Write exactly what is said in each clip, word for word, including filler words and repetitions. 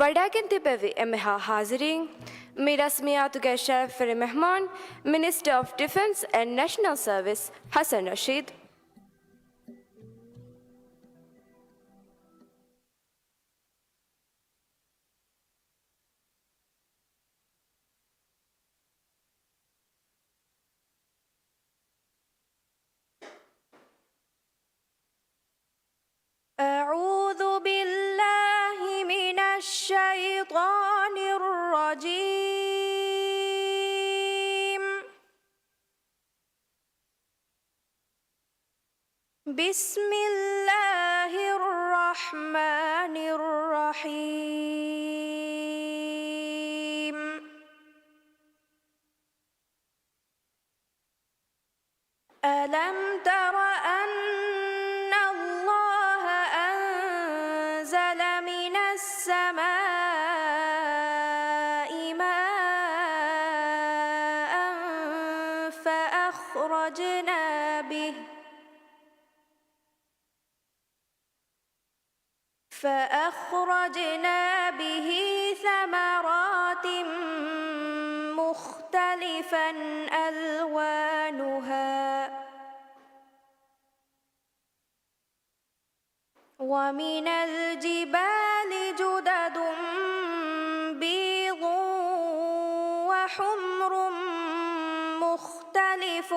ވަޑައިގެން ތިއްބެވި އެންމެހާ ހާޒިރީން، މި ރަސްމިއްޔާތުގެ ޝަރަފުވެރި މެހްމާން، މިނިސްޓަރ އޮފް ޑިފެންސް އެންޑް ނޭޝަނަލް ސަރވިސް، ޙަސަން ރަޝީދު. أعوذ بالله من الشيطان الرجيم. بسم الله الرحمن الرحيم. ألم تر أن الله أنزل من السماء ماء فأخرجنا به، فأخرجنا به ثمرات مختلفا ألوانها، ومن الجبال جدد بيض وحمر مختلف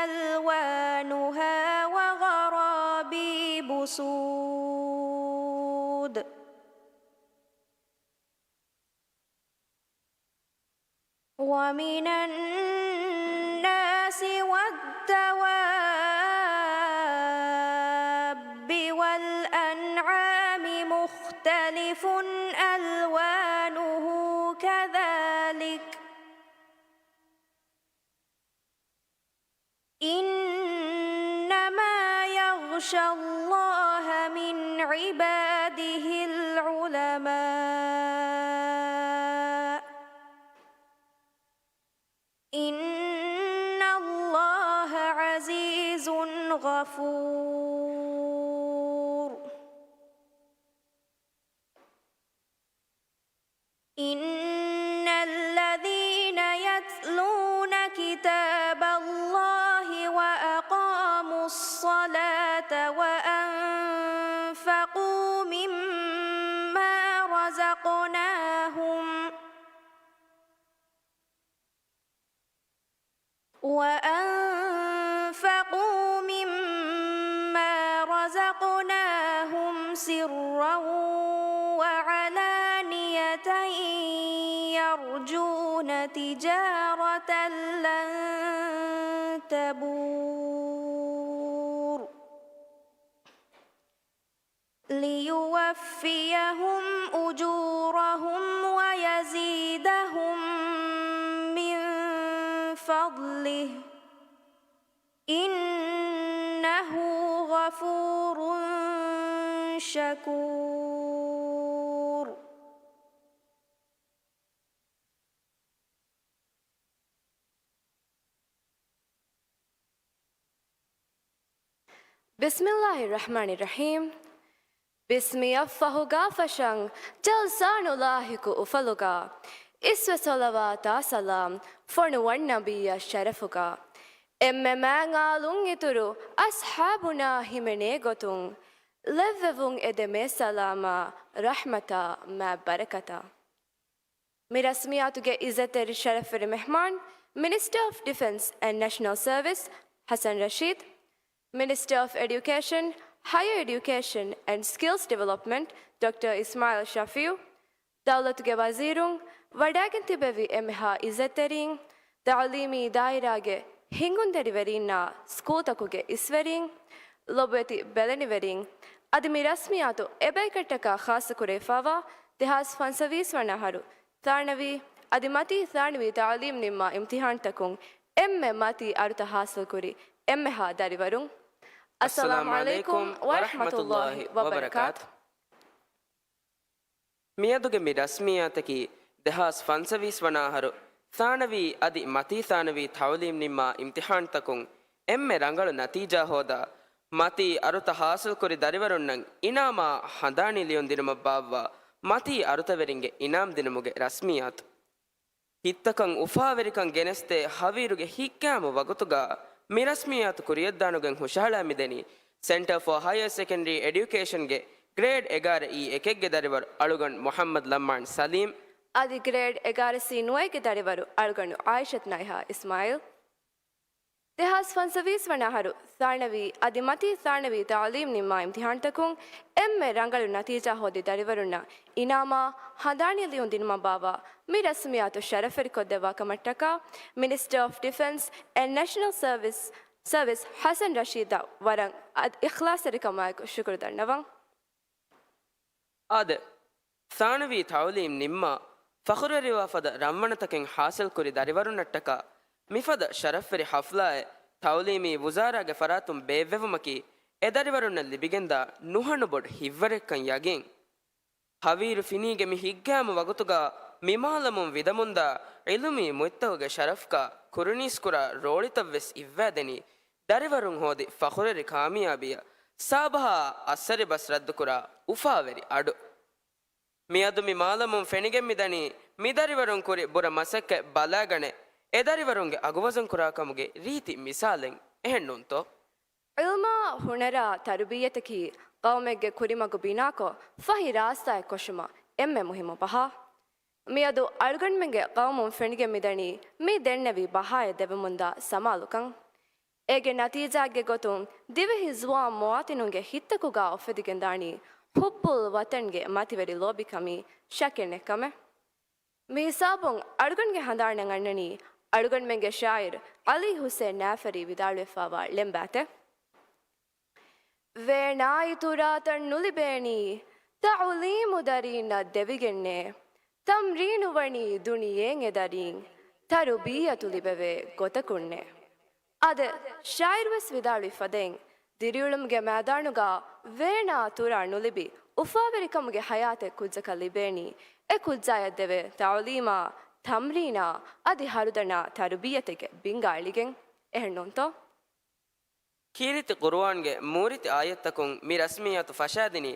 ألوانها وغرابيب سود. ومن الناس والدواب والأنعام مختلف ألوانه كذلك إنما يخشى الله من عباده العلماء إن الله عزيز غفور. إن الذين يتلون كتاب الله وأقاموا الصلاة وأنفقوا مما رزقناهم وأنفقوا مما رزقناهم سرا وعلانية يرجون تجارة لن تبور. ليوفيهم أجورهم ويزيدهم من فضله إنه غفور شكور. بسم الله الرحمن الرحيم. ބިސްމިއަށްފަހުގާ ފަށަން، ޖަލްސާ ނުލާހިކު އުފަލުގާ، އިސްވެ ޞަލަވާތާ ސަލާމް ފޮނުވަން ނަބިއްޔަށް ޝަރަފުގާ، އެންމެ މާތް އާލުން އިތުރު އަޞްޙާބުންނާ ހިމެނޭ ގޮތުން، ލެއްވެވުން އެދެމޭ ސަލާމާ ރަޙްމަތާ މާތް ބަރަކަތާ. މި ރަސްމިއްޔާތުގެ އިއްޒަތްތެރި ޝަރަފުވެރި މެހްމާން، މިނިސްޓަރ އޮފް ޑިފެންސް އެންޑް ނޭޝަނަލް ސަރވިސް، ޙަސަން ރަޝީދު، މިނިސްޓަރ އޮފް އެޑިއުކޭޝަން، ހަޔަރ އެޑިއުކޭޝަން އެންޑް ސްކިލްސް ޑިވެލޮޕްމަންޓް ޑޮކްޓަރ އިސްމާޢީލް ޝަފީޢު، ދައުލަތުގެ ވަޒީރުން، ވަޑައިގެން ތިއްބެވި އެންމެހާ އިއްޒަތްތެރީން، ތަޢުލީމީ ދާއިރާގެ ހިންގުންތެރިވެރީންނާ ސްކޫލްތަކުގެ އިސްވެރީން، ލޮބުވެތި ބެލެނިވެރިން، އަދި މި ރަސްމިއްޔާތު އެބައިކަންތަކާ ޚާއްޞަކުރެވިފައިވާ ދެހާސް ފަންސަވީސް ވަނަ އަހަރު ޘާނަވީ އަދި މަތީ ޘާނަވީ ތަޢުލީމް ނިންމާ އިމްތިޙާންތަކުން އެންމެ މަތީ އަރުތައް ޙާޞިލްކުރި އެންމެހާ ދަރިވަރުން، އައްސަލާމު ޢަލައިކުމް ވަރަޙްމަތުﷲި ވަބަރަކާތު. މިއަދުގެ މި ރަސްމިއްޔާތަކީ ދެހާސް ފަންސަވީސް ވަނަ އަހަރު ޘާނަވީ އަދި މަތީ ޘާނަވީ ތަޢުލީމް ނިންމާ އިމްތިޙާންތަކުން އެންމެ ރަނގަޅު ނަތީޖާ ހޯދާ، މަތީ އަރުތައް ޙާޞިލްކުރި ދަރިވަރުންނަށް އިނާމާ ހަނދާނީ ލިޔުން ދިނުމަށް ބާއްވާ، މަތީ އަރުތަވެރިންގެ އިނާމް ދިނުމުގެ ރަސްމިއްޔާތު. ހިތްތަކަށް އުފާވެރިކަން ގެނެސްދޭ ހަވީރުގެ ހިތްގައިމު ވަގުތުގަ މި ރަސްމިއްޔާތު ކުރިއަށްދާނުގެން ހުށަހަޅާ މިދަނީ ސެންޓަރ ފޯ ހަޔަރ ސެކަންޑަރީ އެޑިއުކޭޝަންގެ ގްރޭޑް އެގާރަ އީ އެކެއްގެ ދަރިވަރު އަޅުގަނޑު މުޙައްމަދު ލައްމާން ސަލީމް. އަދި ގްރޭޑް އެގާރަ ސީ ނުވައެއްގެ ދަރިވަރު އަޅުގަނޑު އާއިޝަތު ނައިހާ އިސްމާއިލް. ދެހާސް ފަންސަވީސް ވަނަ އަހަރު ސާނަވީ އަދި މަތީ ސާނަވީ ތަޢުލީމް ނިންމާ އިމްތިޙާންތަކުން އެންމެ ރަނގަޅު ނަތީޖާ ހޯދި ދަރިވަރުންނަށް އިނާމާ ހަނދާނީ ލިޔުން ދިނުމަށް ބާއްވާ މި ރަސްމިއްޔާތު ޝަރަފްވެރިކޮށްދެއްވާ ކަމަށްޓަކާ މިނިސްޓަރ އޮފް ޑިފެންސް އެންޑް ނޭޝަނަލް ސަރވިސް، ސަރވިސް ޙަސަން ރަޝީދަށް ވަރަށް އިޚްލާޞްތެރިކަމާއެކު ޝުކުރު ދަންނަވަން. އާދެ، ސާނަވީ ތަޢުލީމް ނިންމާ، ފަޚުރުވެރިވާ ފަދަ ރަންވަނަތަކެއް ޙާޞިލްކުރި ދަރިވަރުންނަށްޓަކާ، މިފަދަ ޝަރަފްވެރި ޙަފްލާއެއް ތަޢުލީމީ ވުޒާރާގެ ފަރާތުން ބޭއްވެވުމަކީ، އެ ދަރިވަރުންނަށް ލިބިގެންދާ ނުހަނު ބޮޑު ހިތްވަރެއްކަން ޔަގީން. ހަވީރު ފިނީގެ މި ހިތްގައިމު ވަގުތުގަ މި މާލަމުން ވިދަމުންދާ ޢިލްމީ މުއްތަވަގެ ޝަރަފްގަ ކުރުނީސްކުރާ ރޯޅިތައްވެސް އިއްވާދެނީ، ދަރިވަރުން ހޯދި ފަޚުރުވެރި ކާމިޔާބީއަށް ސާބަހާ އައްސަރި ބަސް ރައްދުކުރާ އުފާވެރި އަޑު. މިއަދު މި މާލަމުން ފެނިގެން މިދަނީ، މި ދަރިވަރުން ކުރި ބުރަ މަސައްކަތް ބަލާގަނެ، އެ ދަރިވަރުންގެ އަގުވަޒަންކުރާކަމުގެ ރީތި މިސާލެއް އެހެންނޫންތޯ؟ ޢިލްމާ ހުނަރާ ތަރުބިއްޔަތަކީ ޤައުމެއްގެ ކުރިމަގު ބިނާކޮށް، ފަހި ރާސްތާއެއް ކޮށުމަށް އެންމެ މުހިއްމު ބަހާ. މިއަދު އަޅުގަނޑުމެންގެ ޤައުމުން ފެނިގެން މިދަނީ، މި ދެންނެވި ބަހާއެއް ދެވެމުންދާ ސަމާލުކަން. އޭގެ ނަތީޖާއެއްގެ ގޮތުން، ދިވެހި ޒުވާން މުވާތިނުންގެ ހިތްތަކުގާ އުފެދިގެންދާނީ ޙުއްބުލް ވަޠަންގެ މަތިވެރި ލޯބިކަމީ ޝައްކެއް ނެތްކަމެއް. މި ހިސާބުން އަޅުގަނޑުގެ ހަނދާނަށް އަންނަނީ، އަޅުގަނޑުމެންގެ ޝާޢިރު ޢަލީ ޙުސެން ނާފަރީ ވިދާޅުވެފައިވާ ޅެންބާތެއް. ވޭނާއި ތުރާތައް ނުލިބޭނީ، ތަޢުލީމު ދަރީންނަށް ދެވިގެންނޭ. ތަމްރީނު ވަނީ ދުނިޔެއިން އެ ދަރީން، ތަރުބިއްޔަތު ލިބެވޭ ގޮތަކުންނޭ. އާދެ، ޝާޢިރުވެސް ވިދާޅުވި ފަދައިން، ދިރިއުޅުމުގެ މައިދާނުގަ ވޭނާ ތުރާ ނުލިބި، އުފާވެރިކަމުގެ ޙަޔާތެއް ކުއްޖަކަށް ލިބޭނީ، އެ ކުއްޖާޔަށް ދެވޭ ތަޢުލީމާ، ތަމްރީނާ، އަދި ހަރުދަނާ ތަރުބިއްޔަތެއްގެ ބިންގާ އެޅިގެން. އެހެންނޫންތޯ؟ ކީރިތި ޤުރުއާންގެ މޫރިތި އާޔަތްތަކުން މި ރަސްމިއްޔާތު ފަށާދިނީ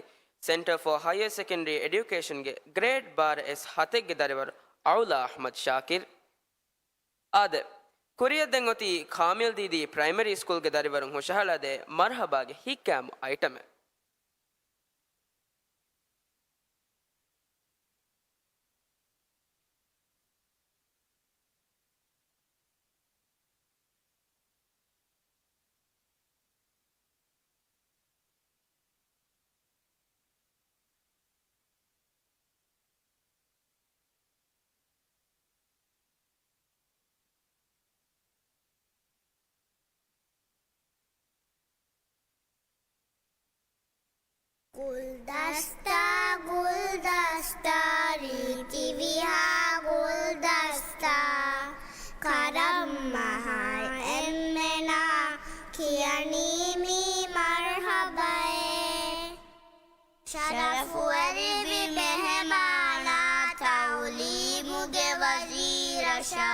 ސެންޓަރ ފޯ ހަޔަރ ސެކަންޑަރީ އެޑިއުކޭޝަންގެ ގްރޭޑް ބާރަ އެސް ހަތެއްގެ ދަރިވަރު އައުލާ އަޙްމަދު ޝާކިރު. އާދެ، ކުރިއަށް ދެން އޮތީ ކާމިލް ދީދީ ޕްރައިމަރީ ސްކޫލްގެ ދަރިވަރުން ހުށަހަޅާދޭ މަރްޙަބާގެ ހިތްގައިމު އައިޓަމެއް. ގުލްދަސްތާ، ގުލްދަސްތާ، ރީތިވިހާ ގުލްދަސްތާ، ކަރައްމަހާ އެންމެނާ ކިޔަނީ މީ މަރްޙަބައޭ. ޝަރަފުވެރިވި މެހެމާނާ ތަޢުލީމުގެ ވަޒީރަށާ،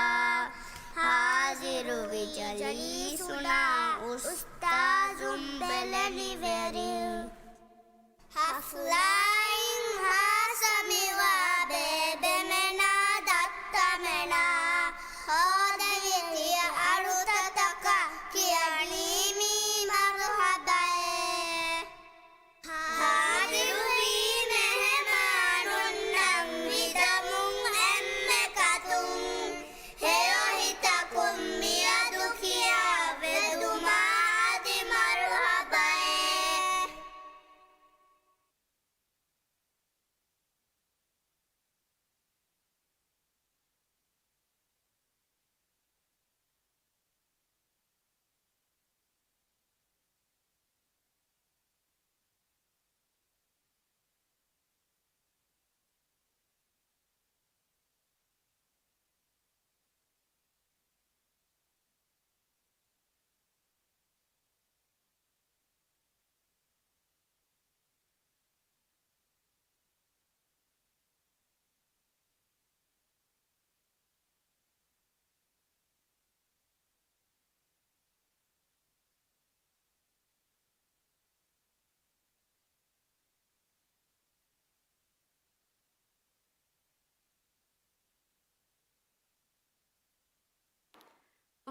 ހާޒިރުވި ޖަލީސުނާ އުސްތާޒުން ބެލެނިވެރިން. ޙަފްލާއިން ހާސަމިވާ ބޭބެމެނާ ދައްތަމެނާ، ހޯދައި ތިޔަ އަޅުތަތަކަށް ކިޔަނީ މީ މަރުޙަބައޭ. ހާޒިރުވީ މެހެމާނުންނަށް ވިދަމުން އެންމެ ކަތުން، ހެޔޮ ހިތަކުން މިއަދު ކިޔާ ވެދުމާ އަދި މަރުޙަބައޭ.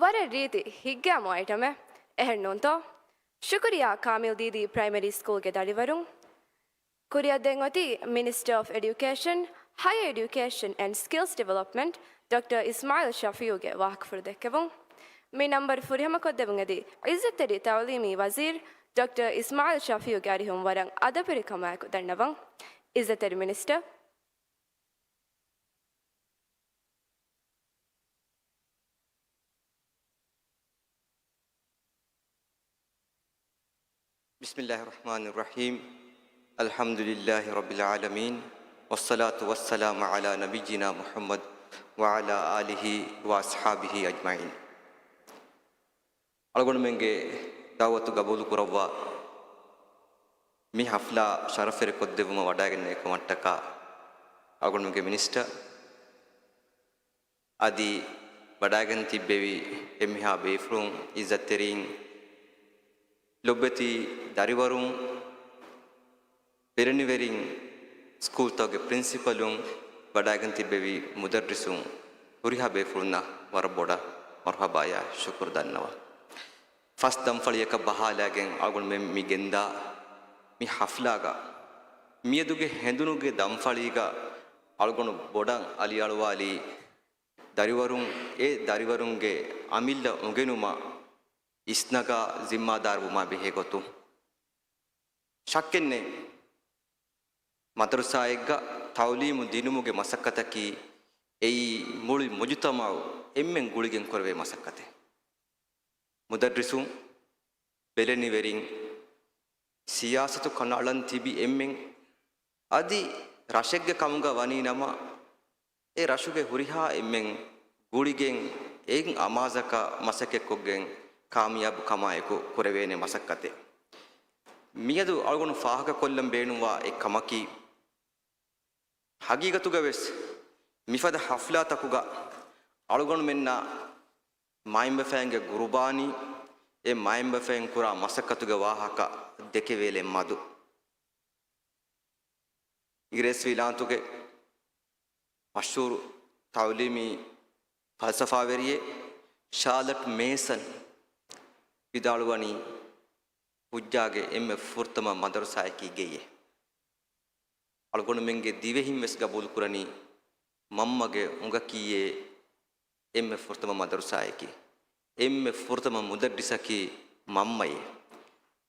ވަރަށް ރީތި ހިތްގައިމު އައިޓަމެއް، އެހެން ނޫންތޯ؟ ޝުކުރިއްޔާ ކާމިލް ދީދީ ޕްރައިމަރީ ސްކޫލްގެ ދަރިވަރުން. ކުރިއަށް ދެން އޮތީ މިނިސްޓަރ އޮފް އެޑިއުކޭޝަން، ހަޔަރ އެޑިއުކޭޝަން އެންޑް ސްކިލްސް ޑިވެލޮޕްމަންޓް، ޑޮކްޓަރ އިސްމާއިލް ޝަފީއުގެ ވާހަކަފުޅު ދެއްކެވުން. މި ނަންބަރު ފުރިހަމަކޮށްދެވުން އެދި އިއްޒަތްތެރި ތައުލީމީ ވަޒީރު ޑޮކްޓަރ އިސްމާއިލް ޝަފީއުގެ އަރިހުން ވަރަށް އަދަބުވެރިކަމާއެކު ދަންނަވަން. އިއްޒަތްތެރި މިނިސްޓަރ. بسم الله الرحمن الرحيم. الحمد لله رب العالمين. والصلاة والسلام على نبينا محمد وعلى آله وأصحابه أجمعين. އަޅުގަނޑުމެންގެ ދަޢުވަތު ގަބޫލުކުރައްވާ، މި ޙަފްލާ ޝަރަފްވެރިކޮށްދެއްވުމަށް ވަޑައިގެންނެވި ކަމަށްޓަކާ، އަޅުގަނޑުމެންގެ މިނިސްޓަރ އަދި ވަޑައިގެން ތިއްބެވި އެންމެހާ ބޭފުޅުން، އިއްޒަތްތެރިން، ލޮބުވެތި ދަރިވަރުން، ބެލެނިވެރިން، ސްކޫލްތަކުގެ ޕްރިންސިޕަލުން، ވަޑައިގެން ތިއްބެވި މުދައްރިސުން، ހުރިހާ ބޭފުޅުންނަށް ވަރަށް ބޮޑަށް މަރުޙަބާޔާ ޝުކުރު ދަންނަވަން. ފަސް ދަންފަޅިއަކަށް ބަހާލައިގެން އަޅުގަނޑުމެން މި ގެންދާ މި ޙަފްލާގަ، މިއަދުގެ ހެނދުނުގެ ދަންފަޅީގަ އަޅުގަނޑު ބޮޑަށް އަލިއަޅުވާލީ ދަރިވަރުން، އެ ދަރިވަރުންގެ އަމިއްލަ އުނގެނުމަށް އިސްނަގާ ޒިންމާދާރުވުމާ ބެހޭ ގޮތުން. ޝައްކެއްނެތް، މަދަރުސާއެއްގަ ތައުލީމު ދިނުމުގެ މަސައްކަތަކީ އެއީ މުޅި މުޖުތަމަޢު އެންމެން ގުޅިގެން ކުރެވޭ މަސައްކަތެއް. މުދައްރިސުން، ބެލެނިވެރިން، ސިޔާސަތު ކަނޑައަޅަން ތިބި އެންމެން، އަދި ރަށެއްގެ ކަމުގަ ވަނީ ނަމަ، އެ ރަށުގެ ހުރިހާ އެންމެން ގުޅިގެން އެއް އަމާޒަކަށް މަސައްކަތްކޮށްގެން ކާމިޔާބު ކަމާއެކު ކުރެވޭނެ މަސައްކަތެއް. މިއަދު އަޅުގަނޑު ފާހަގަކޮށްލަން ބޭނުންވާ އެއް ކަމަކީ، ހަގީގަތުގަ ވެސް މިފަދަ ޙަފްލާތަކުގަ އަޅުގަނޑުމެންނަށް މައިންބަފައިންގެ ގުރުބާނީ، އެ މައިންބަފައިން ކުރާ މަސައްކަތުގެ ވާހަކަ ދެކެވޭލެއް މަދު. އިނގިރޭސި ވިލާންތުގެ މަޝްހޫރު ތައުލީމީ ފަލްސަފާވެރިއެއް ޝާލަޓް މޭސަން ވިދާޅުވަނީ، ކުއްޖާގެ އެންމެ ފުރަތަމަ މަދަރުސާއަކީ ގެއެއް. އަޅުގަނޑުމެންގެ ދިވެހިން ވެސް ގަބޫލުކުރަނީ، މަންމަގެ އުނގަކީއޭ އެންމެ ފުރަތަމަ މަދަރުސާއަކީ، އެންމެ ފުރަތަމަ މުދައްރިސަކީ މަންމައޭ.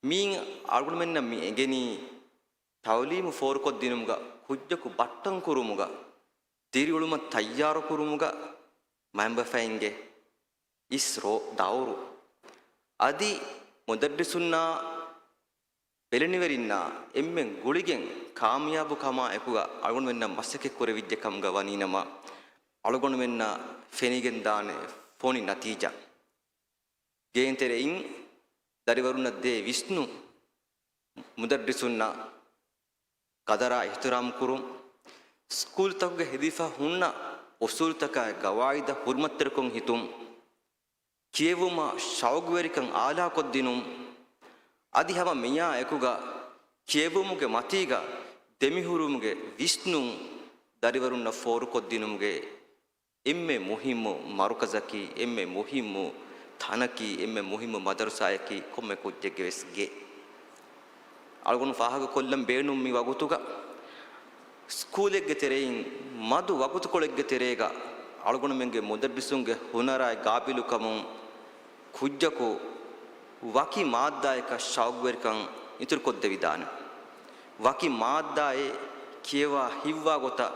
މިއިން އަޅުގަނޑުމެންނަށް މި އެނގެނީ، ތައުލީމު ފޯރުކޮށްދިނުމުގަ، ކުއްޖަކު ބައްޓަންކުރުމުގަ، ދިރިއުޅުމަށް ތައްޔާރުކުރުމުގަ، މައިންބަފައިންގެ އިސް ރޯ ދައުރު. އަދި މުދައްރިސުންނާ ބެލެނިވެރިންނާ އެންމެން ގުޅިގެން ކާމިޔާބު ކަމާ އެކުގަ އަޅުގަނޑުމެންނަށް މަސައްކަތް ކުރެވިއްޖެ ކަމުގަ ވަނީނަމަ، އަޅުގަނޑުމެންނަށް ފެނިގެންދާނެ ފޮނި ނަތީޖާ. ގޭންތެރެއިން ދަރިވަރުންނަށް ދޭ ވިސްނުން، މުދައްރިސުންނަށް ޤަދަރާ އިޙްތިރާމް ކުރުން، ސްކޫލްތަކުގަ ހެދިފަ ހުންނަ އުސޫލުތަކާއި ގަވާއިދަށް ހުރުމަތްތެރިކޮށް ހިތުން، ކިޔެވުމަށް ޝައުގުވެރިކަން އާލާކޮށްދިނުން، އަދި ހަމަ މިއާ އެކުގަ ކިޔެވުމުގެ މަތީގަ ދެމިހުރުމުގެ ވިސްނުން ދަރިވަރުންނަށް ފޯރުކޮށްދިނުމުގެ އެންމެ މުހިއްމު މަރުކަޒަކީ، އެންމެ މުހިއްމު ތަނަކީ، އެންމެ މުހިއްމު މަދަރުސާއަކީ ކޮންމެ ކުއްޖެއްގެ ވެސް ގެ. އަޅުގަނޑު ފާހަގަކޮށްލަން ބޭނުން މި ވަގުތުގަ ސްކޫލެއްގެ ތެރެއިން މަދު ވަގުތުކޮޅެއްގެ ތެރޭގަ އަޅުގަނޑުމެންގެ މުދައްރިސުންގެ ހުނަރާއި ގާބިލުކަމުން ކުއްޖަކު ވަކި މާއްދާއަކަށް ޝައުގުވެރިކަން އިތުރުކޮށްދެވިދާނެ. ވަކި މާއްދާއެއް ކިޔަވާ ހިއްވާ ގޮތަށް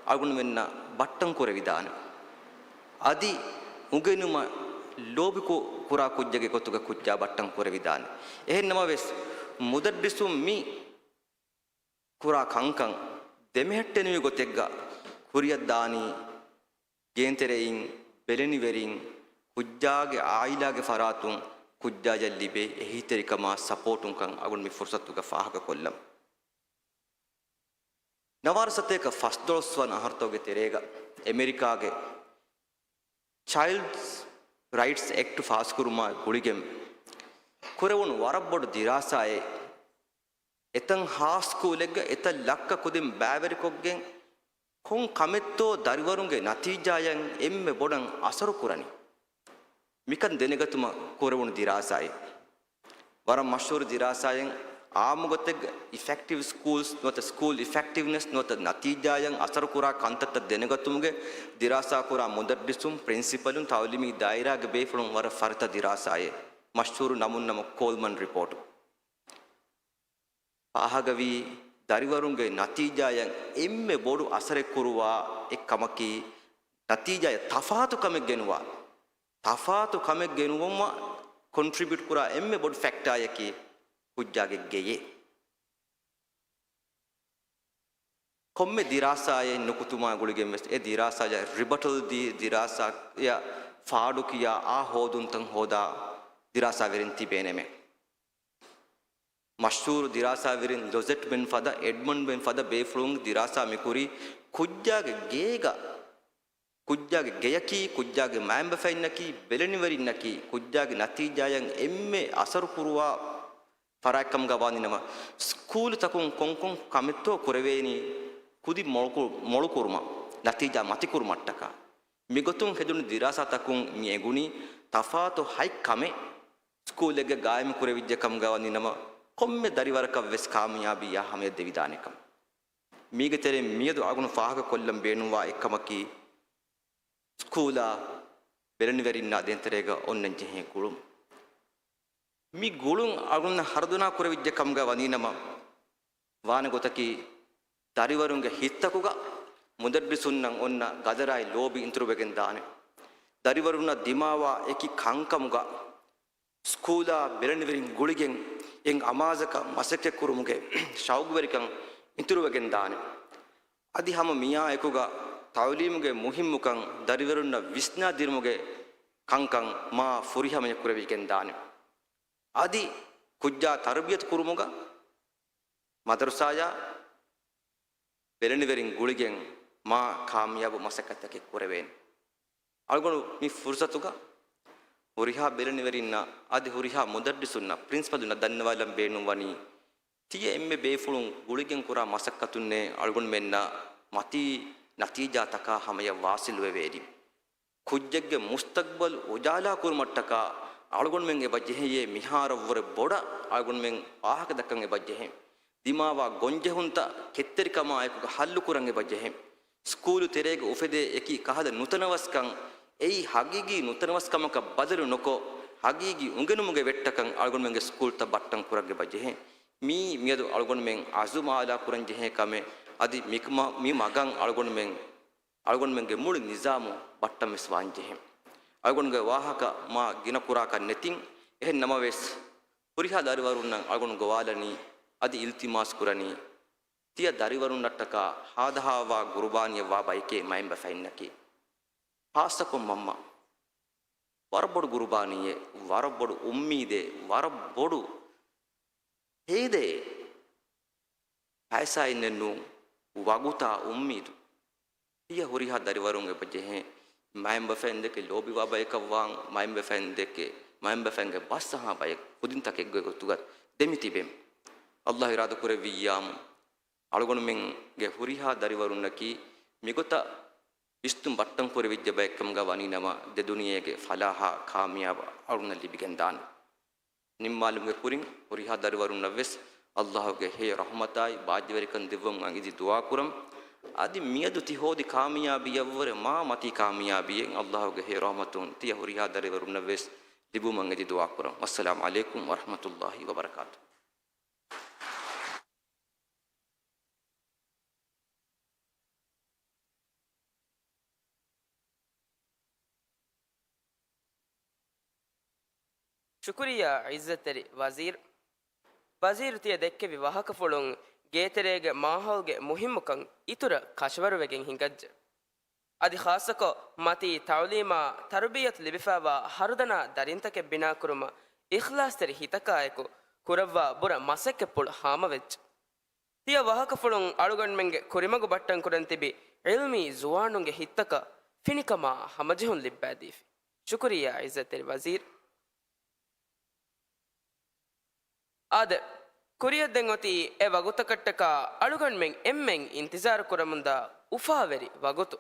އަޅުގަނޑުމެންނަށް ބައްޓަން ކުރެވިދާނެ. އަދި އުނގެނުމަށް ލޯބިކު-، ކުރާ ކުއްޖެއްގެ ގޮތުގަ ކުއްޖާ ބައްޓަން ކުރެވިދާނެ. އެހެން ނަމަވެސް، މުދައްރިސުން މި ކުރާ ކަންކަން ދެމެހެއްޓެނިވި ގޮތެއްގަ ކުރިއަށްދާނީ، ގޭންތެރެއިން ބެލެނިވެރިން ކުއްޖާގެ އާއިލާގެ ފަރާތުން ކުއްޖާޔަށް ލިބޭ އެހީތެރިކަމާ ސަޕޯޓުންކަން އަޅުގަނޑު މި ފުރުސަތުގަ ފާހަގަކޮށްލަން. ނަވާރަ ސަތޭކަ ފަސްދޮޅަސް ވަނަ އަހަރުތަކުގެ ތެރޭގަ އެމެރިކާގެ ޗައިލްޑްސް ރައިޓްސް އެކްޓް ފާސްކުރުމާ ގުޅިގެން ކުރެވުނު ވަރަށް ބޮޑު ދިރާސާއެއް އެތައް ހާ ސްކޫލެއްގަ އެތައް ލައްކަ ކުދިން ބައިވެރިކޮށްގެން ކޮން ކަމެއްތޯ ދަރިވަރުންގެ ނަތީޖާޔަށް އެންމެ ބޮޑަށް އަސަރު ކުރަނީ. މިކަން ދެނެގަތުމަށް ކުރެވުނު ދިރާސާއެއް. ވަރަށް މަޝްހޫރު ދިރާސާއެއް. އާއްމުގޮތެއްގަ އިފެކްޓިވް ސްކޫލްސް ނުވަތަ ސްކޫލް އިފެކްޓިވްނެސް ނުވަތަ ނަތީޖާއަށް އަސަރުކުރާ ކަންތައްތައް ދެނެގަތުމުގެ ދިރާސާކުރާ މުދައްރިސުން، ޕްރިންސިޕަލުން، ތައުލީމީ ދާއިރާގެ ބޭފުޅުން ވަރަށް ފަރިތަ ދިރާސާއެއް. މަޝްހޫރު ނަމުން ނަމަ ކޯލްމަން ރިޕޯޓު. ފާހަގަވީ، ދަރިވަރުންގެ ނަތީޖާއަށް އެންމެ ބޮޑު އަސަރެއް ކުރުވާ އެއްކަމަކީ، ނަތީޖާއަށް ތަފާތު ކަމެއް ގެނުވާ، ތަފާތު ކަމެއް ގެނުވުމަށް ކޮންޓްރިބިއުޓް ކުރާ އެންމެ ބޮޑު ފެކްޓާއަކީ ކުއްޖާގެ ގެއެއް. ކޮންމެ ދިރާސާއެއް ނުކުތުމާ ގުޅިގެން ވެސް އެ ދިރާސާއަށް ރިބަޓަލް ދީ، ދިރާސާއަށް ފާޑުކިޔާ، އާ ހޯދުންތައް ހޯދާ ދިރާސާވެރިން ތިބޭނެމެ. މަޝްހޫރު ދިރާސާވެރިން ލޮޒެޓްމެން ފަދަ، އެޑްމަންޑްމެން ފަދަ ބޭފުޅުން ދިރާސާ މިކުރީ ކުއްޖާގެ ގޭގަ، ކުއްޖާގެ ގެޔަކީ، ކުއްޖާގެ މައިންބަފައިންނަކީ، ބެލެނިވެރިންނަކީ، ކުއްޖާގެ ނަތީޖާއަށް އެންމެ އަސަރު ކުރުވާ ފަރާތްކަމުގަ ވާނީނަމަ، ސްކޫލުތަކުން ކޮންކޮން ކަމެއްތޯ ކުރެވޭނީ ކުދި މޮޅުކު-، މޮޅުކުރުމަށް، ނަތީޖާ މަތިކުރުމަށްޓަކާ. މިގޮތުން ހެދުނު ދިރާސާތަކުން މި އެނގުނީ ތަފާތު ހަތް ކަމެއް ސްކޫލެއްގަ ގާއިމު ކުރެވިއްޖެ ކަމުގަ ވަނީނަމަ، ކޮންމެ ދަރިވަރަކަށް ވެސް ކާމިޔާބީއާ ހަމަޔަށް ދެވިދާނެ ކަމަށް. މީގެ ތެރެއިން މިއަދު އަޅުގަނޑު ފާހަގަކޮށްލަން ބޭނުންވާ އެއްކަމަކީ، ސްކޫލާ ބެލެނިވެރިންނާ ދޭންތެރޭގަ އޮންނަން ޖެހޭ ގުޅުން. މި ގުޅުން އަޅުގަނޑަށް ހަރުދަނާ ކުރެވިއްޖެ ކަމުގަ ވަނީނަމަ، ވާނެ ގޮތަކީ، ދަރިވަރުންގެ ހިތްތަކުގަ މުދައްރިސުންނަށް އޮންނަ ގަދަރާއި ލޯބި އިތުރުވެގެން ދާނެ. ދަރިވަރުންނަށް ދިމާވާ އެކި ކަންކަމުގަ ސްކޫލާ ބެލެނިވެރިން ގުޅިގެން އެއް އަމާޒަކަށް މަސައްކަތްކުރުމުގެ ޝައުގުވެރިކަން އިތުރުވެގެން ދާނެ. އަދި ހަމަ މިއާއެކުގަ ތައުލީމުގެ މުހިއްމުކަން ދަރިވަރުންނަށް ވިސްނާދިނުމުގެ ކަންކަން މާ ފުރިހަމަޔަށް ކުރެވިގެން ދާނެ. އަދި ކުއްޖާ ތަރުބިޔަތު ކުރުމުގަ މަދަރުސާޔާ ބެލެނިވެރިން ގުޅިގެން މާ ކާމިޔާބު މަސައްކަތްތަކެއް ކުރެވޭނެ. އަޅުގަނޑު މި ފުރުސަތުގަ ހުރިހާ ބެލެނިވެރިންނަށް އަދި ހުރިހާ މުދައްރިސުންނަށް، ޕްރިންސިޕަލުންނަށް ދަންނަވާލަން ބޭނުންވަނީ، ތިޔަ އެންމެ ބޭފުޅުން ގުޅިގެން ކުރާ މަސައްކަތުންނޭ އަޅުގަނޑުމެންނަށް މަތީ ނަތީޖާތަކާ ހަމަޔަށް ވާސިލުވެވޭނީ. ކުއްޖެއްގެ މުސްތަގްބަލް އުޖާލާ ކުރުމަށްޓަކާ އަޅުގަނޑުމެން އެބަ ޖެހެޔޭ މިހާރަށްވުރެ ބޮޑަށް އަޅުގަނޑުމެން ވާހަކަ ދައްކަން އެބަ ޖެހެން. ދިމާވާ ގޮންޖެހުންތައް ކެތްތެރިކަމާއެކުގަ ހައްލުކުރަން އެބަ ޖެހެން. ސްކޫލު ތެރޭގަ އުފެދޭ އެކި ކަހަލަ ނުތަނަވަސްކަން، އެއީ ހަގީގީ ނުތަނަވަސްކަމަކަށް ބަދަލު ނުކޮށް، ހަގީގީ އުނގެނުމުގެ ވެއްޓަކަށް އަޅުގަނޑުމެންގެ ސްކޫލްތައް ބައްޓަން ކުރަން އެބަ ޖެހެން. މީ މިއަދު އަޅުގަނޑުމެން އަޒުމާލާ ކުރަން ޖެހޭ ކަމެއް. އަދި މި-، މި މަގަށް އަޅުގަނޑުމެން އަޅުގަނޑުމެންގެ މުޅި ނިޒާމު ބައްޓަން ވެސް ވާން ޖެހެން. އަޅުގަނޑުގެ ވާހަކަ މާ ގިނަ ކުރާކަށް ނެތިން. އެހެން ނަމަވެސް، ހުރިހާ ދަރިވަރުންނަށް އަޅުގަނޑު ގޮވާލަނީ، އަދި އިލްތިމާސް ކުރަނީ، ތިޔަ ދަރިވަރުންނަށްޓަކާ ހާދަހާވާ ގުރުބާނީއެއް ވާ ބަޔެކޭ މައިންބަފައިންނަކީ. ޚާއްޞަކޮށް މަންމަ. ވަރަށް ބޮޑު ގުރުބާނީއެއް، ވަރަށް ބޮޑު އުއްމީދެއް، ވަރަށް ބޮޑު ހޭދައެއް. ފައިސާއެއް ނެތްނޫން، ވަގުތާ އުއްމީދު. ތިޔަ ހުރިހާ ދަރިވަރުން އެބަ ޖެހޭ، މައިންބަފައިންދެކެ ލޯބިވާ ބަޔަކަށްވާން، މައިންބަފައިންދެކެ، މައިންބަފައިންގެ ބަސްއަހާ ބަޔަކު ކުދިންތަކެއްގެ ގޮތުގަ ދެމިތިބެން. އައްލާހު އިރާދަކުރެއްވިއްޔާމު، އަޅުގަނޑުމެންގެ ހުރިހާ ދަރިވަރުންނަކީ މިގޮތަށް ވިސްނުން ބައްޓަން ކުރެވިއްޖެ ބައެއްކަމުގަ ވަނީނަމަ، ދެ ދުނިޔޭގެ ފަލާހާ ކާމިޔާބު އަޅުގަނޑަށް ލިބިގެންދާނެ. ނިންމާލުމުގެ ކުރިން ހުރިހާ ދަރިވަރުންނަށްވެސް އައްލާހުގެ ހެޔޮ ރަޙުމަތާއި ބާއްޖަވެރިކަން ދެއްވުމަށް އިދި ދުޢާކުރަން. އަދި މިއަދު ތި ހޯދި ކާމިޔާބީއަށްވުރެ މާ މަތީ ކާމިޔާބީއެއް. އައްލާހުގެ ހެޔޮ ރަޙުމަތުން ތިޔަ ހުރިހާ ދަރިވަރުންނަށްވެސް ލިބުމަށް އިދި ދުޢާކުރަން. ވައްސަލާމު ޢަލައިކުމް ވަރަޙްމަތުﷲި ވަބަރަކާތުހު. ޝުކުރިއްޔާ ޢިއްޒަތްތެރި ވަޒީރު. ވަޒީރު ތިޔަ ދެއްކެވި ވާހަކަފުޅުން ގޭތެރޭގެ މާހައުލްގެ މުހިއްމުކަން އިތުރަށް ކަށަވަރުވެގެން ހިނގައްޖެ. އަދި ޚާއްޞަކޮށް މަތީ ތަޢުލީމާ ތަރުބިއްޔަތު ލިބިފައިވާ ހަރުދަނާ ދަރިންތަކެއް ބިނާކުރުމަށް އިޚްލާޞްތެރި ހިތަކާއެކު ކުރައްވާ ބުރަ މަސައްކަތްޕުޅު ހާމަވެއްޖެ. ތިޔަ ވާހަކަފުޅުން އަޅުގަނޑުމެންގެ ކުރިމަގު ބައްޓަންކުރަން ތިބި ޢިލްމީ ޒުވާނުންގެ ހިތްތަކަށް ފިނިކަމާ ހަމަޖެހުން ލިއްބައިދީފި. ޝުކުރިއްޔާ ޢިއްޒަތްތެރި ވަޒީރު. އާދެ، ކުރިއަށް ދެން އޮތީ އެ ވަގުތަކަށްޓަކާ އަޅުގަނޑުމެން އެންމެން އިންތިޒާރު ކުރަމުންދާ އުފާވެރި ވަގުތު.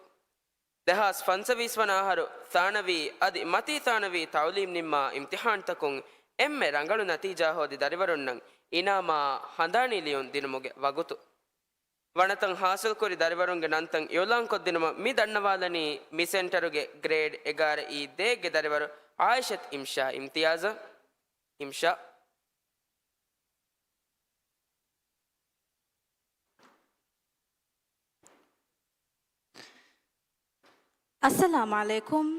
ދެހާސް ފަންސަވީސް ވަނަ އަހަރު ޘާނަވީ އަދި މަތީ ޘާނަވީ ތަޢުލީމް ނިންމާ އިމްތިޙާންތަކުން އެންމެ ރަނގަޅު ނަތީޖާ ހޯދި ދަރިވަރުންނަށް އިނާމާ ހަނދާނީ ލިޔުން ދިނުމުގެ ވަގުތު. ވަނަތައް ޙާޞިލްކުރި ދަރިވަރުންގެ ނަންތައް އިޢުލާންކޮށްދިނުމަށް މި ދަންނަވާލަނީ މި ސެންޓަރުގެ ގްރޭޑް އެގާރަ އީ ދޭއްގެ ދަރިވަރު ޢާއިޝަތު އިމްޝާ އިމްތިޔާޒަށް. އިމްޝާ. އައްސަލާމު ޢަލައިކުމް.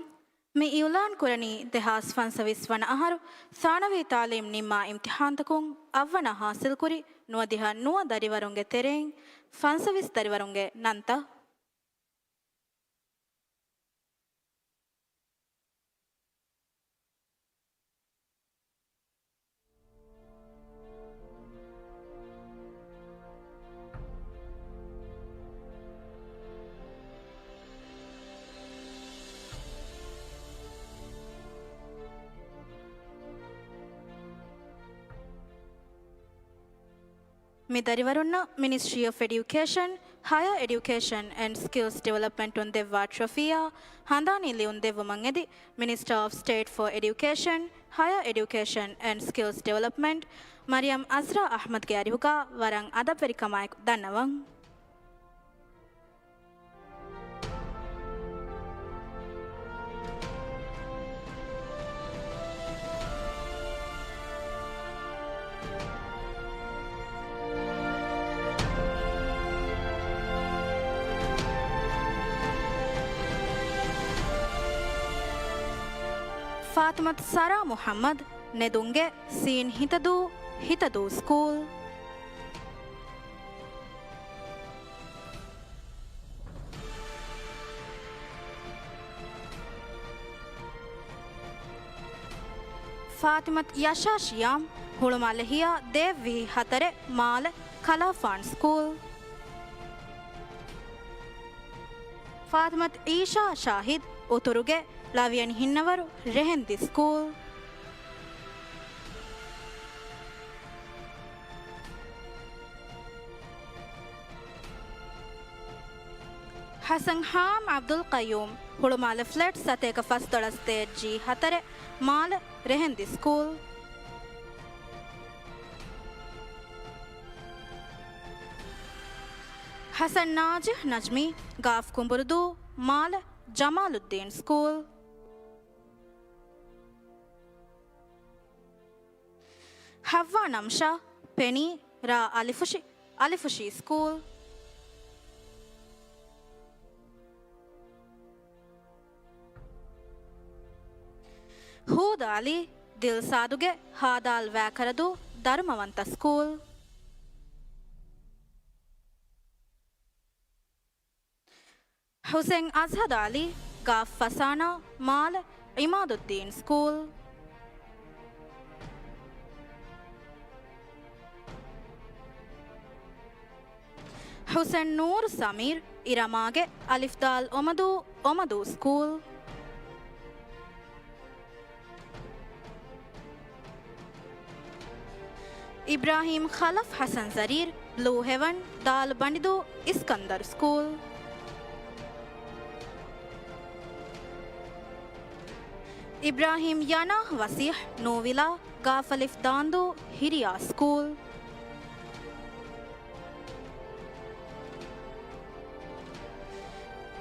މި އިޢުލާން ކުރަނީ ދެހާސް ފަންސަވީސް ވަނަ އަހަރު ޘާނަވީ ތަޢުލީމް ނިންމާ އިމްތިޙާންތަކުން އަށްވަނަ ޙާޞިލްކުރި ނުވަދިހަ ނުވަ ދަރިވަރުންގެ ތެރެއިން ފަންސަވީސް ދަރިވަރުންގެ ނަންތައް. މި ދަރިވަރުންނަށް މިނިސްޓްރީ އޮފް އެޑިއުކޭޝަން، ހަޔާ އެޑިއުކޭޝަން އެންޑް ސްކިލްސް ޑިވެލޮޕްމަންޓުން ދެއްވާ ޓްރޮފީއާ ހަނދާނީ ލިޔުން ދެއްވުމަށް އެދި، މިނިސްޓާ އޮފް ސްޓޭޓް ފޯ އެޑިއުކޭޝަން، ހަޔާ އެޑިއުކޭޝަން އެންޑް ސްކިލްސް ޑިވެލޮޕްމަންޓް، މަރިޔަމް އަޒްރާ އަޙްމަދްގެ އަރިހުގަ ވަރަށް އަދަބްވެރިކަމާއެކު ދަންނަވަން. ފާތިމަތު ސަރާ މުޙައްމަދު، ނެދުންގެ ސީން ހިތަދޫ، ހިތަދޫ ސްކޫލް. ފާތިމަތު ޔަޝާ ޝިޔާމް، ހުޅުމާލެ ހިޔާ ދޭއްވިހި ހަތަރެއް، މާލެ ކަލާފާން ސްކޫލް. ފާތިމަތު އީޝާ ޝާހިދު، އުތުރުގެ ޅަވިޔަނި ހިންނަވަރު ރެހެންދި ސްކޫލް. ޙަސަން ހާމް ޢަބްދުލް ޤައްޔޫމް، ހުޅުމާލެ ފްލެޓް ސަތޭކަ ފަސްދޮޅަސް ދޭއްޖީ ހަތަރެއް، މާލެ ރެހެންދި ސްކޫލް. ޙަސަން ނާޖިޙް ނަޖްމީ، ގާފް ކުނބުރުދޫ، މާލެ ޖަމާލުއްދީން ސްކޫލް. ޙައްވާ ނަމްޝާ، ޕެނީ، ރާ އަލިފުށި، އަލިފުށީ ސްކޫލް. ހޫދަ އަލީ، ދިލްސާދުގެ ހާދާލް ވައިކަރަދޫ ދަރުމަވަންތަ ސްކޫލް. ޙުސެން އަޒްހަދު އަލީ، ގާފް ފަސާނާ، މާލެ ޢިމާދުއްދީން ސްކޫލް. ޙުސެން ނޫރު ސަމީރު، އިރަމާގެ އަލިފްދާލް އޮމަދޫ، އޮމަދޫ ސްކޫލް. އިބްރާހީމް ޚަލަފް ޙަސަން ޒަރީރު، ބްލޫ ހެވަން، ދާލް ބަނޑިދޫ، އިސްކަންދަރު ސްކޫލް. އިބްރާހީމް ޔަނާ ވަސީޙް، ނޫވިލާ، ގާފް އަލިފް ދާންދޫ، ހިރިޔާ ސްކޫލް.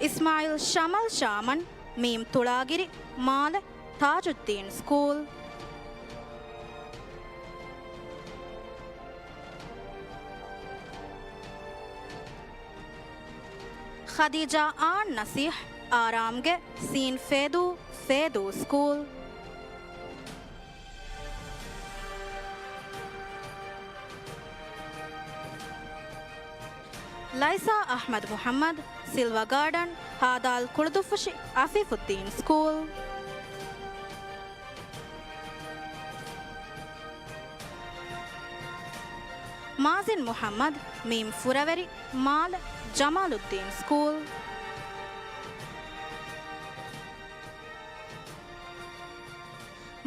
އިސްމާޢީލް ޝަމަލް ޝާމަން، މީމް ތުޅާގިރި، މާލެ ތާޖުއްދީން ސްކޫލް. ޚަދީޖާ އާން ނަސީޙް، އާރާމްގެ ސީން ފޭދޫ، ފޭދޫ ސްކޫލް. ލައިސާ އަޙްމަދު މުޙައްމަދު، ސިލްވަ ގާޑަން، ހާދާލް ކުޅުދުއްފުށި އަފީފުއްދީން ސްކޫލް. މާޒިން މުޙައްމަދު، މީމް ފުރަވެރި، މާލެ ޖަމާލުއްދީން ސްކޫލް.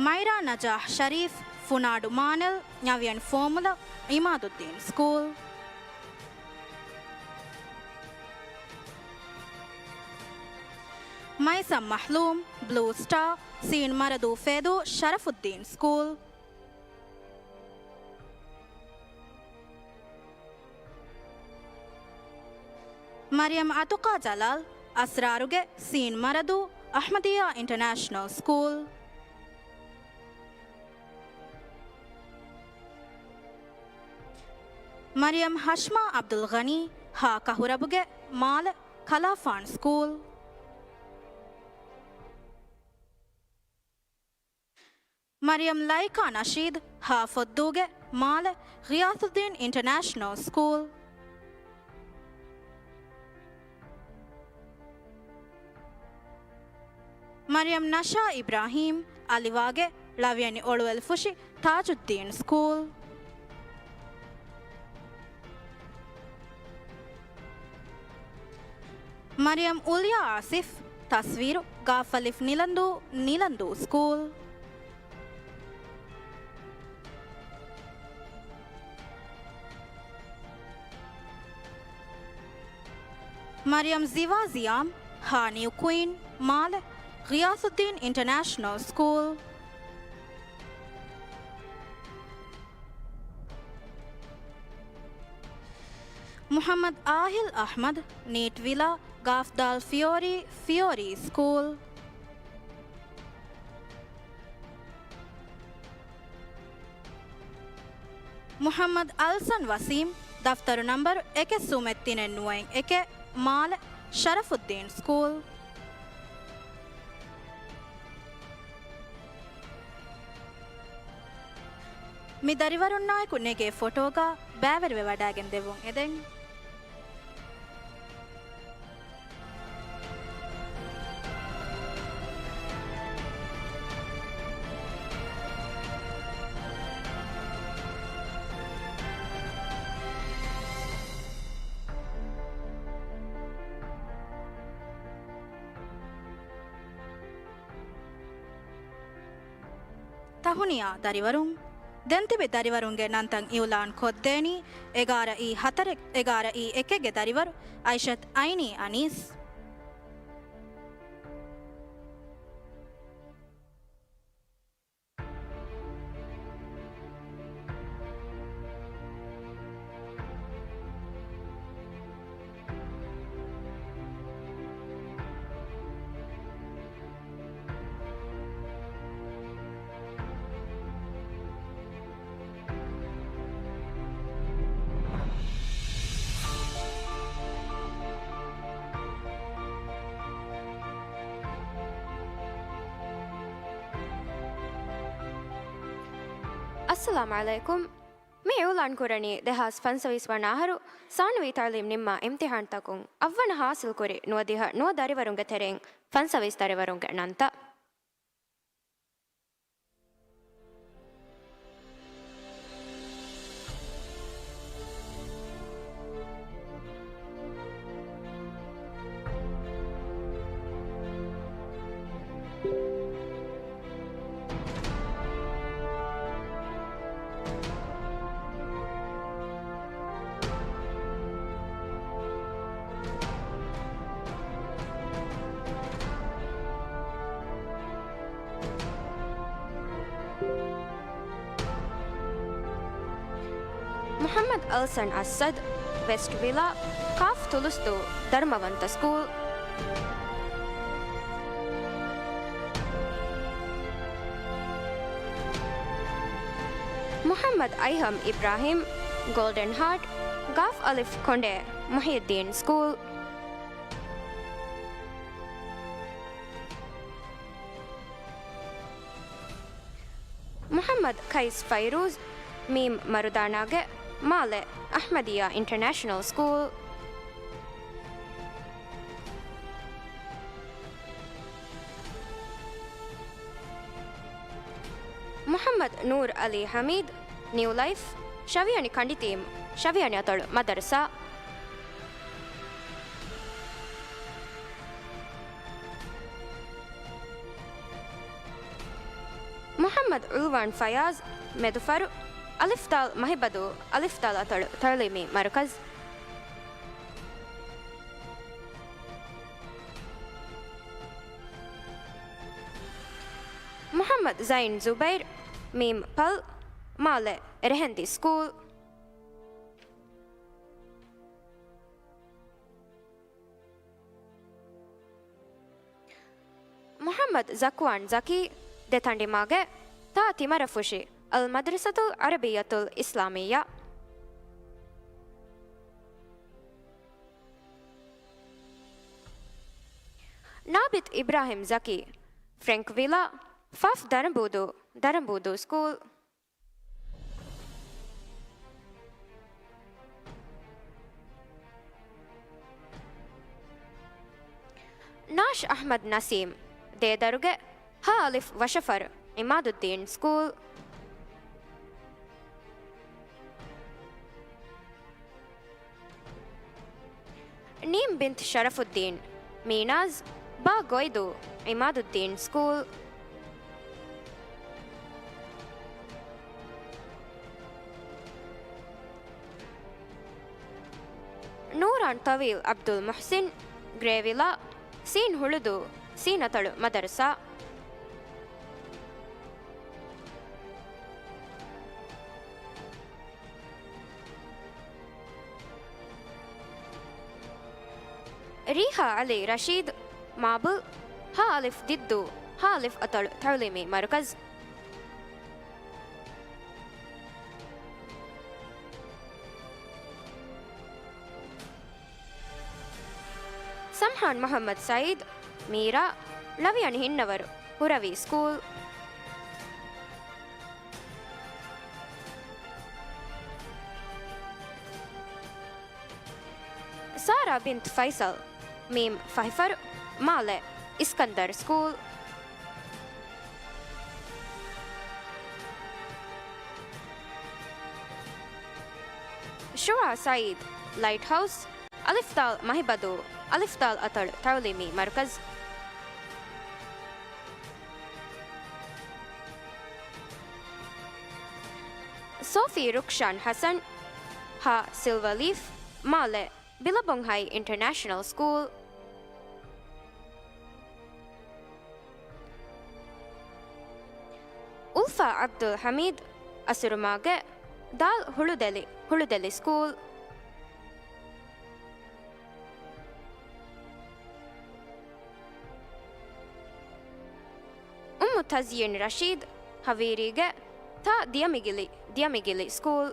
މައިރާ ނަޖާޙް ޝަރީފް، ފުނާޑު މާނެލް، ނަވިޔަނި ފޯމުލަ، ޢިމާދުއްދީން ސްކޫލް. މައިސަމް މަހްލޫމް، ބްލޫ ސްޓާ، ސީން މަރަދޫ ފޭދޫ، ޝަރަފުއްދީން ސްކޫލް. މަރިޔަމް އަތުޤާ ޖަލާލް، އަސްރާރުގެ، ސީން މަރަދޫ، އަޙްމަދިއްޔާ އިންޓަރނޭޝަނަލް ސްކޫލް. މަރިޔަމް ހަޝްމާ އަބްދުލްޣަނީ، ހާ ކަހުރަބުގެ، މާލެ، ކަލާފާން ސްކޫލް. މަރިޔަމް ލައިކާ ނަޝީދު، ހާ ފޮއްދޫގެ، މާލެ، ޣިޔާސުއްދީން އިންޓަރނޭޝަނަލް ސްކޫލް. މަރިޔަމް ނަޝާ އިބްރާހީމް، އަލިވާގެ، ޅަވިޔަނި އޮޅުވެލިފުށި ތާޖުއްދީން ސްކޫލް. މަރިޔަމް އުލްޔާ އާސިފް، ތަސްވީރު، ގާފަލިފް ނިލަންދޫ، ނިލަންދޫ ސްކޫލް. މަރިޔަމް ޒިވާ ޒިޔާމް، ހާ ނިއު ކުއީން، މާލެ، ޣިޔާސުއްދީން އިންޓަރނޭޝަނަލް ސްކޫލް. މުޙައްމަދު އާހިލް އަޙްމަދު، ނީޓް ވިލާ، ގާފްދާލް ފިޔޯރީ، ފިޔޯރީ ސްކޫލް. މުޙައްމަދު އަލްސަން ވަސީމް، ދަފްތަރު ނަންބަރު އެކެއް ސުމެއް ތިނެއް ނުވައެއް އެކެއް، މާލެ، ޝަރަފުއްދީން ސްކޫލް. މި ދަރިވަރުންނާއެކު ނެގޭ ފޮޓޯގަ ބައިވެރިވެވަޑައިގެން ދެއްވުން އެދެން. ތަހުނިޔާ ދަރިވަރުން. ދެންތިބި ދަރިވަރުންގެ ނަންތައް އިއުލާން ކޮށްދޭނީ އެގާރަ އީ ހަތަރެ، އެގާރަ އީ އެކެއްގެ ދަރިވަރު އައިޝަތު އައިނީ އަނީސް. އައްސަލާމު ޢަލައިކުމް. މި އިޢުލާން ކުރަނީ ދެހާސް ފަންސަވީސް ވަނަ އަހަރު ސާނަވީ ތަޢުލީމް ނިންމާ އިމްތިޙާންތަކުން އަށްވަނަ ޙާޞިލްކުރި ނުވަދިހަ ނުވަ ދަރިވަރުންގެ ތެރެއިން ފަންސަވީސް ދަރިވަރުންގެ ނަންތައް. މުޙައްމަދު އަލްސަން އައްސަދު، ވެސްޓް ވިލާ، ކާފް ތުލުސްދޫ، ދަރުމަވަންތަ ސްކޫލް. މުޙައްމަދު އައިހަމް އިބްރާހިމް، ގޯލްޑެން ހާޓް، ގާފް އަލިފް ކޮނޑޭ، މުޙިއްޔައްދީން ސްކޫލް. މުޙައްމަދު ކައިސް ފައިރޫޒް، މީމް މަރުދާނާގެ، މާލެ، އަޙްމަދިއްޔާ އިންޓަރނޭޝަނަލް ސްކޫލް. މުޙައްމަދު ނޫރު ޢަލީ ޙަމީދު، ނިއު ލައިފް، ޝަވިޔަނި ކަނޑިތީމް، ޝަވިޔަނި އަތޮޅު މަދަރުސާ. މުޙައްމަދު އުލްވާން ފަޔާޒް، މެދުފަރު، އަލިފްދާލް މަހިބަދޫ، އަލިފްދާލް އަތޮޅު ތަޢުލީމީ މަރުކަޒު. މުޙައްމަދު ޒައިން ޒުބައިރު، މީމް ޕަލް، މާލެ ރެހެންދި ސްކޫލް. މުޙައްމަދު ޒަކްވާން ޒަކީ، ދެތަނޑިމާގެ، ތާ ތިމަރަފުށި، އަލް މަދްރަސަތުލް ޢަރަބިއްޔަތުލް އިސްލާމިއްޔާ. ނާބިދު އިބްރާހިމް ޒަކީ، ފްރެންކް ވިލާ، ފަފް ދަރަނބޫދޫ، ދަރަނބޫދޫ ސްކޫލް. ނާޝް އަޙްމަދު ނަސީމް، ދޭދަރުގެ، ހަ އަލިފް ވަށަފަރު، ޢިމާދުއްދީން ސްކޫލް. ނީމް ބިންތު ޝަރަފުއްދީން، މީނާޒް، ބާ ގޮއިދޫ، ޢިމާދުއްދީން ސްކޫލް. ނޫރާން ތަވީލް ޢަބްދުލް މުޙްސިން، ގްރޭވިލާ، ސީން ހުޅުދޫ، ސީނަތޮޅު މަދަރުސާ. ރީޙާ ޢަލީ ރަޝީދު، މާބުލް، ހާ އަލިފް ދިއްދޫ، ހާ އަލިފް އަތޮޅު ތަޢުލީމީ މަރުކަޒު. ސަމްހާން މުޙައްމަދު ސަޢީދު، މީރާ، ޅަވިޔަނި ހިންނަވަރު، ހުރަވީ ސްކޫލް. ސާރާ ބިންތު ފައިސަލް، މީމް ފަހިފަރު، މާލެ އިސްކަންދަރު ސްކޫލް. ޝުޢާ ސަޢީދު، ލައިޓް ހައުސް، އަލިފްދާލް މަހިބަދޫ، އަލިފްދާލް އަތޮޅު ތަޢުލީމީ މަރުކަޒު. ސޯފީ ރުކްޝާން ޙަސަން، ހާ ސިލްވަ ލީފް، މާލެ ބިލަބޮންހައި އިންޓަރނޭޝަނަލް ސްކޫލް. އުލްފާ ޢަބްދުލް ޙަމީދު، އަސުރުމާގެ، ދާލް ހުޅުދެލި، ހުޅުދެލި ސްކޫލް. އުއްމު ތަޒްޔީން ރަޝީދު، ހަވީރީގެ، ތާ ދިޔަމިގިލި، ދިޔަމިގިލި ސްކޫލް.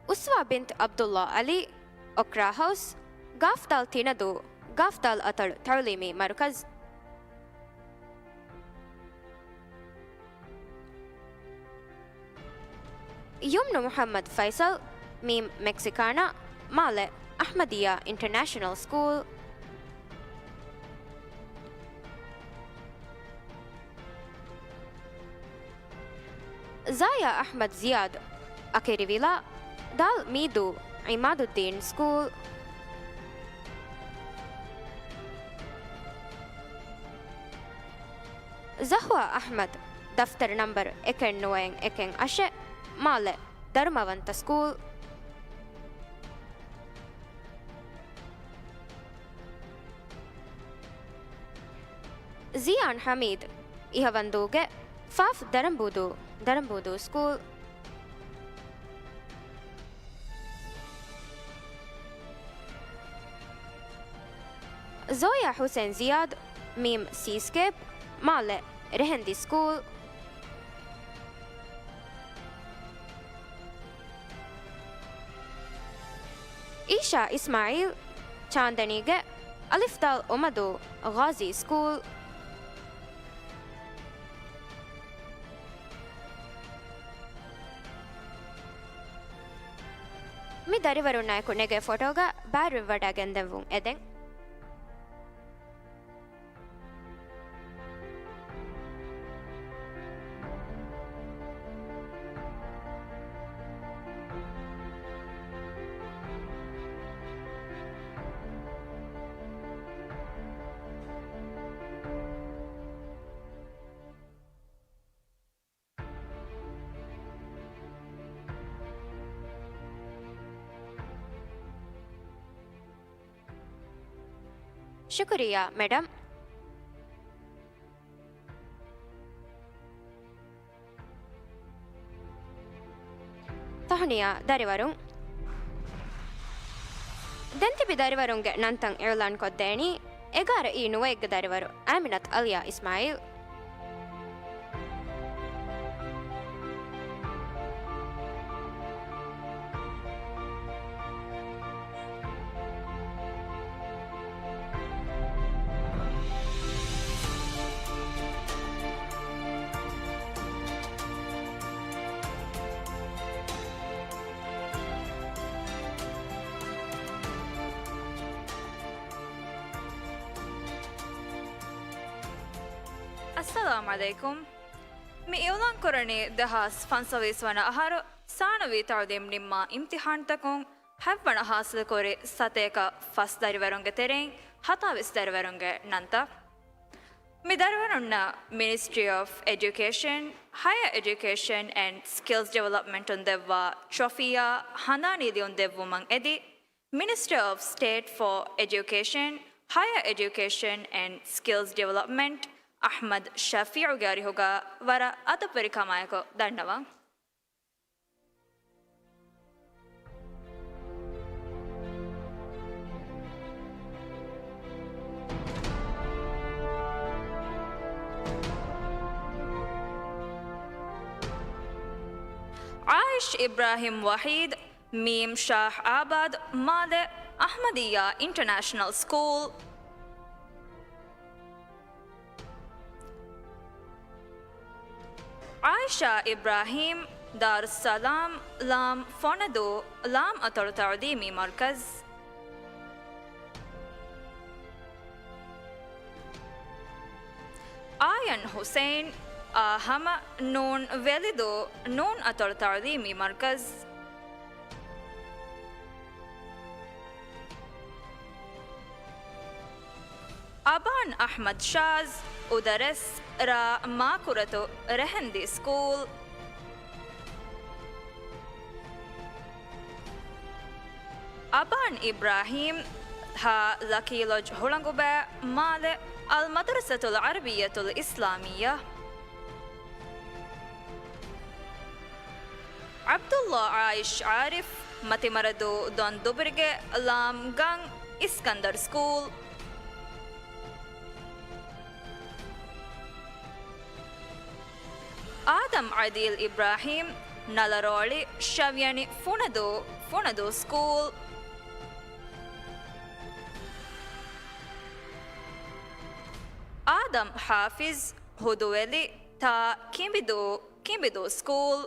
އުސްވާ ބިންތު ޢަބްދުﷲ ޢަލީ، އޮކްރާ ހައުސް، ގާފްދާލް ތިނަދޫ، ގާފްދާލް އަތޮޅު ތަޢުލީމީ މަރުކަޒު. ޔުމްނު މުޙައްމަދު ފައިސަލް، މީމް މެކްސިކާނާ، މާލެ އަޙްމަދިއްޔާ އިންޓަރނޭޝަނަލް ސްކޫލް. ޒާޔާ އަޙްމަދު ޒިޔާދު، އަކެރިވިލާ، ދާލް މީދޫ، ޢިމާދުއްދީން ސްކޫލް. ޒަހްވާ އަޙްމަދު، ދަފްތަރު ނަންބަރު އެކެއް ނުވައެއް އެކެއް އަށެއް، މާލެ ދަރުމަވަންތަ ސްކޫލް. ޒިޔާން ޙަމީދު، އިހަވަންދޫގެ، ފާފް ދަރަނބޫދޫ، ދަރަނބޫދޫ ސްކޫލް. ޒޯޔާ ޙުސެން ޒިޔާދު، މީމް ސީސްކޭޕް، މާލެ ރެހެންދި ސްކޫލް. އީޝާ އިސްމާޢީލް، ޗާންދަނީގެ، އަލިފްދާލް އޮމަދޫ، ޣާޒީ ސްކޫލް. މި ދަރިވަރުންނާއެކު ނެގޭ ފޮޓޯގަ ބައިވެވަޑައިގެންދެއްވުން އެދެން. ޝުކުރިއްޔާ، މެޑަމް. ތަހުނިޔާ ދަރިވަރުން. ދެންތިބި ދަރިވަރުންގެ ނަންތައް އިޢުލާންކޮށްދޭނީ އެގާރަ އީ ނުވައެއްގެ ދަރިވަރު އާމިނަތު އަލިޔާ އިސްމާޢީލް. އައްސަލާމް ޢަލައިކުމް. މި އިޢުލާންކުރަނީ ދެހާސް ފަންސަވީސް ވަނަ އަހަރު ސާނަވީ ތަޢުލީމް ނިންމާ އިމްތިޙާންތަކުން ހަތްވަނަ ހާސިލްކުރި ސަތޭކަ ފަސް ދަރިވަރުންގެ ތެރެއިން ހަތާވީސް ދަރިވަރުންގެ ނަންތައް. މި ދަރިވަރުންނަށް މިނިސްޓްރީ އޮފް އެޖުކޭޝަން، ހަޔަ އެޖުކޭޝަން އެންޑް ސްކިލްސް ޑިވެލޮޕްމަންޓުން ދެއްވާ ޓްރޮފީއާ ހަނދާނީ ލިޔުން ދެއްވުމަށް އެދި، މިނިސްޓަރ އޮފް ސްޓޭޓް ފޯ އެޖުކޭޝަން، ހަޔަ އެޖުކޭޝަން އެންޑް ސްކިލްސް ޑިވެލޮޕްމަންޓް އަޙްމަދު ޝަފީޢުގެ އަރިހުގަ ވަރަށް އަދަބުވެރިކަމާއެކު ދަންނަވަން. އާއިޝް އިބްރާހިމް ވަޙީދު، މީމް ޝާހް އާބާދު، މާލެ، އަޙްމަދިއްޔާ އިންޓަރނޭޝަނަލް ސްކޫލް. އާއިޝާ އިބްރާހީމް، ދާރުއްސަލާމް، ލާމް، ފޮނަދޫ، ލާމް އަތޮޅު ތަޢުލީމީ މަރުކަޒް. އާޔަން ޙުސައިން، އާ ހަމަ، ނޫން ވެލިދޫ، ނޫން އަތޮޅު ތަޢުލީމީ މަރުކަޒް. އަބާން އަޙްމަދު ޝާޒް، އުދަރެސް، ރ. މާކުރަތު، ރެހެންދީ ސްކޫލް. އަބާން އިބްރާހީމް، ހ. ލަކީ ލޮޖް ހުޅަނގުބައި، މާލެ، އަލް މަދްރަސަތުލް ޢަރަބިއްޔަތުލް އިސްލާމިއްޔާ. ޢަބްދުﷲ އާއިޝް ޢާރިފް، މަތިމަރަދޫ ދޮން ދުބުރިގެ، ލާމް ގަން، އިސްކަންދަރު ސްކޫލް. އާދަމް ޢަދީލް އިބްރާހީމް، ނަލަރޯޅި، ޝަވިޔަނި ފުނަދޫ، ފުނަދޫ ސްކޫލް. އާދަމް ޙާފިޒް، ހުދުވެލި، ތ. ކިނބިދޫ، ކިނބިދޫ ސްކޫލް.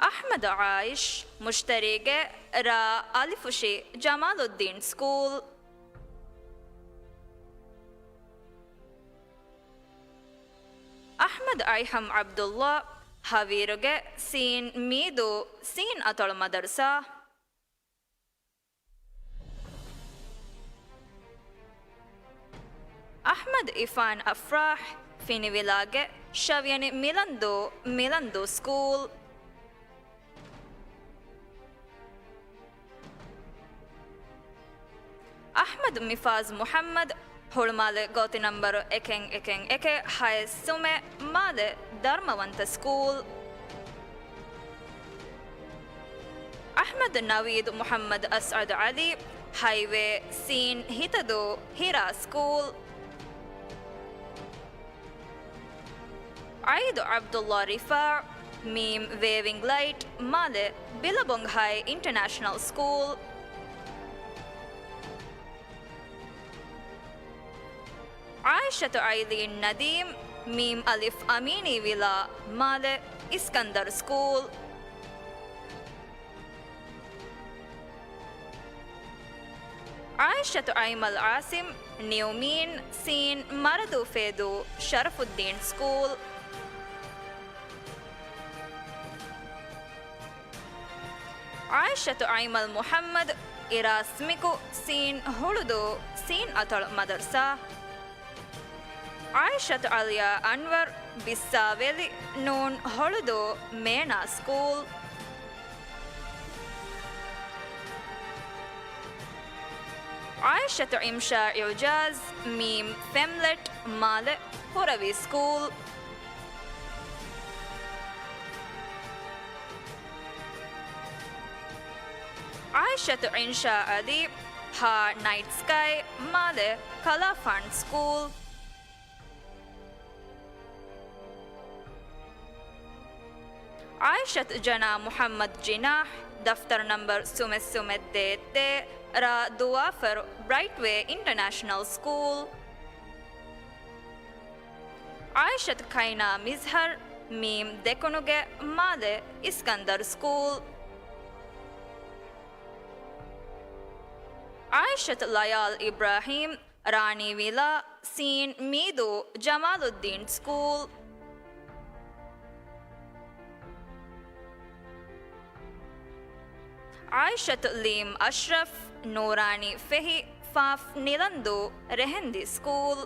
އަޙްމަދު ޢާއިޝް، މުޝްތަރީގެ، ރ. އަލިފުށި، ޖަމާލުއްދީން ސްކޫލް. އަޙްމަދު އައިހަމް ޢަބްދުﷲ، ހަވީރުގެ، ސީން މީދޫ، ސީން އަތޮޅު މަދަރުސާ. އަޙްމަދު އިފާން އަފްރާޙް، ފިނިވިލާގެ، ޝަވިޔަނި މިލަންދޫ، މިލަންދޫ ސްކޫލް. އަޙްމަދު މިފާޒް މުޙައްމަދު، ހުޅުމާލެ ގޯތި ނަންބަރު އެކެއް އެކެއް އެކެއް ހައެއް ސުމެ، މާލެ ދަރުމަވަންތަ ސްކޫލް. އަޙްމަދު ނަވީދު މުޙައްމަދު އަސްޢަދު ޢަލީ، ހައިވޭ، ސީން ހިތަދޫ، ހިރާ ސްކޫލް. ޢައިދު ޢަބްދުﷲ ރިފާޢު، މީމް ވޭވިންގް ލައިޓް، މާލެ، ބިލަބޮންގް ހައި އިންޓަރނޭޝަނަލް ސްކޫލް. ޢާއިޝަތު އައިލީން ނަދީމް، މީމް އަލިފް އަމީނީ ވިލާ، މާލެ، އިސްކަންދަރު ސްކޫލް. ޢާއިޝަތު އައިމަލް ޢާސިމް، ނިއުމީން، ސީން މަރަދޫ ފޭދޫ، ޝަރަފުއްދީން ސްކޫލް. ޢާއިޝަތު އައިމަލް މުޙައްމަދު، އިރާސްމިކު، ސީން ހުޅުދޫ، ސީން އަތޮޅު މަދަރުސާ. ޢާއިޝަތު އަލްޔާ އަންވަރު، ބިއްސާވެލި، ނޫން ހޮޅުދޫ، މޭނާ ސްކޫލް. ޢާއިޝަތު އިމްޝާ އިޢުޖާޒް، މީމް ފެމްލެޓް، މާލެ، ހުރަވީ ސްކޫލް. ޢާއިޝަތު އިންޝާ ޢަލީ، ހާ ނައިޓް ސްކައި، މާލެ، ކަލާފާން ސްކޫލް. ޢާއިޝަތު ޖަނާ މުޙައްމަދު ޖިނާޙް، ދަފްތަރު ނަންބަރު ސުމެއް ސުމެއް ދޭއް ދޭއް، ރ ދުވާފަރު، ބްރައިޓްވޭ އިންޓަރނޭޝަނަލް ސްކޫލް. ޢާއިޝަތު ކައިނާ މިޒްހަރު، މީމް ދެކުނުގެ، މާލެ، އިސްކަންދަރު ސްކޫލް. ޢާއިޝަތު ލަޔާލް އިބްރާހީމް، ރާނީ ވިލާ، ސީން މީދޫ، ޖަމާލުއްދީން ސްކޫލް. ޢާއިޝަތު ލީމް އަޝްރަފް، ނޫރާނީ ފެހި، ފ ނިލަންދޫ، ރެހެންދި ސްކޫލް.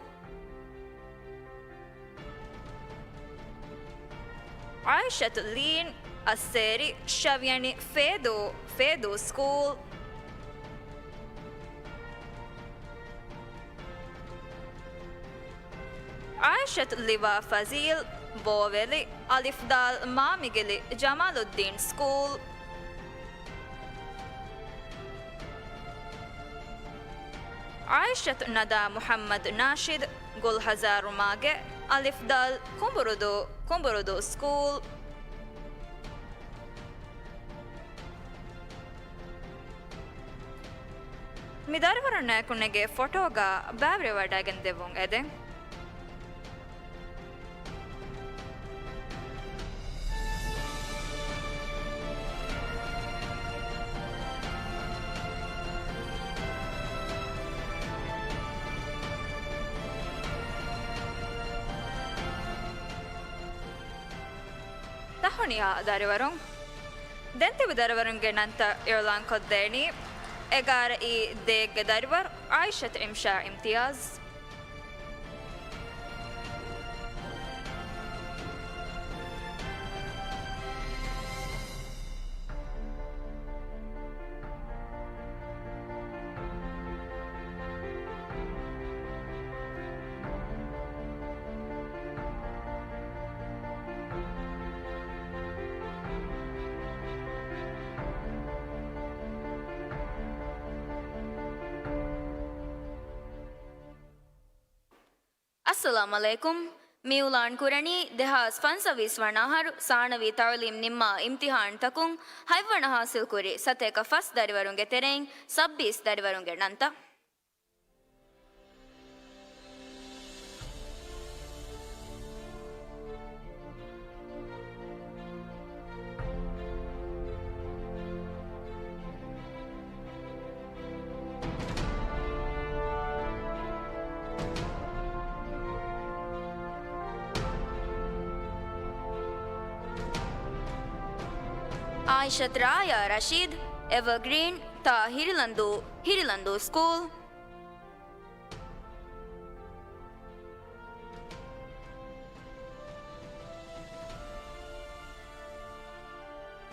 ޢާއިޝަތު ލީން، އައްސޭރި، ޝަވިޔަނި ފޭދޫ، ފޭދޫ ސްކޫލް. ޢާއިޝަތު ލިވާ ފަޒީލް، ބޯވެލި، އަލިފް ދާލް މާމިގިލި، ޖަމާލުއްދީން ސްކޫލް. ޢާއިޝަތު ނަދާ މުޙައްމަދު ނާޝިދު، ގުލްހަޒާރުމާގެ، އަލިފް ދާލް ކުނބުރުދޫ، ކުނބުރުދޫ ސްކޫލް. މި ދަރިވަރުންނާއެކު ނެގޭ ފޮޓޯގަ ބައިވެރިވަޑައިގެން ދެއްވުން އެދެން. ތަހުނިޔާ ދަރިވަރުން. ދެން ތިބި ދަރިވަރުންގެ ނަންތައް އިޢުލާންކޮށްދޭނީ. އެގާރަ އީ ދޭއްގެ ދަރިވަރު ޢާއިޝަތު އިމްޝާ އިމްތިޔާޒް. އައްސަލާމް ޢަލައިކުމް. މިއުލާން ކުރަނީ ދެހާސް ފަންސަވީސް ވަނަ އަހަރު ސާނަވީ ތަޢުލީމް ނިންމާ އިމްތިޙާންތަކުން ހަތްވަނަ ޙާޞިލްކުރި ސަތޭކަ ފަސް ދަރިވަރުންގެ ތެރެއިން ސައްބީސް ދަރިވަރުންގެ ނަންތައް. ޢާއިޝަތު ރާޔާ ރަޝީދު، އެވަރގްރީން، ތ ހިރިލަންދޫ، ހިރިލަންދޫ ސްކޫލް.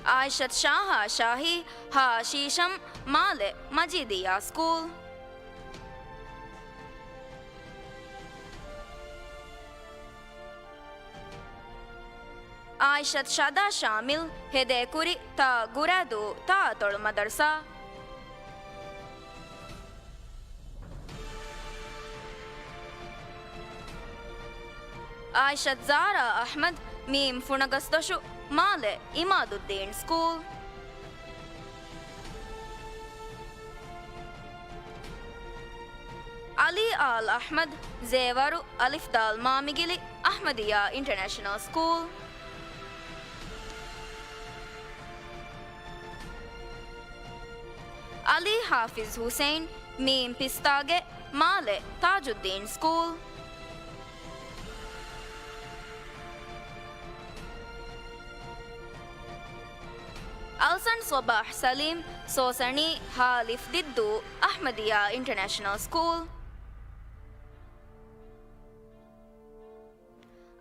ޢާއިޝަތު ޝާހާ ޝާހީ، ހ ޝީޝަމް، މާލެ، މަޖީދިއްޔާ ސްކޫލް. ޢާއިޝަތު ޝަދާ ޝާމިލް، ހެދޭކުރި، ތ ގުރައިދޫ، ތ އަތޮޅު މަދަރުސާ. ޢާއިޝަތު ޒާރާ އަޙްމަދު، މީމް ފުނަގަސްދޮށު، މާލެ، އިމާދުއްދީން ސްކޫލް. ޢަލީ އާލް އަޙްމަދު، ޒޭވަރު، އަލިފް ދާލް މާމިގިލި، އަޙްމަދިއްޔާ އިންޓަރނޭޝަނަލް ސްކޫލް. ޢަލީ ޙާފިޒް ޙުސައިން، މީމް ޕިސްތާގެ، މާލެ، ތާޖުއްދީން ސްކޫލް. އަލްސަން ޞަބާޙް ސަލީމް، ސޯސަނީ، ހ ލިފް ދިއްދޫ، އަޙްމަދިއްޔާ އިންޓަރނޭޝަނަލް ސްކޫލް.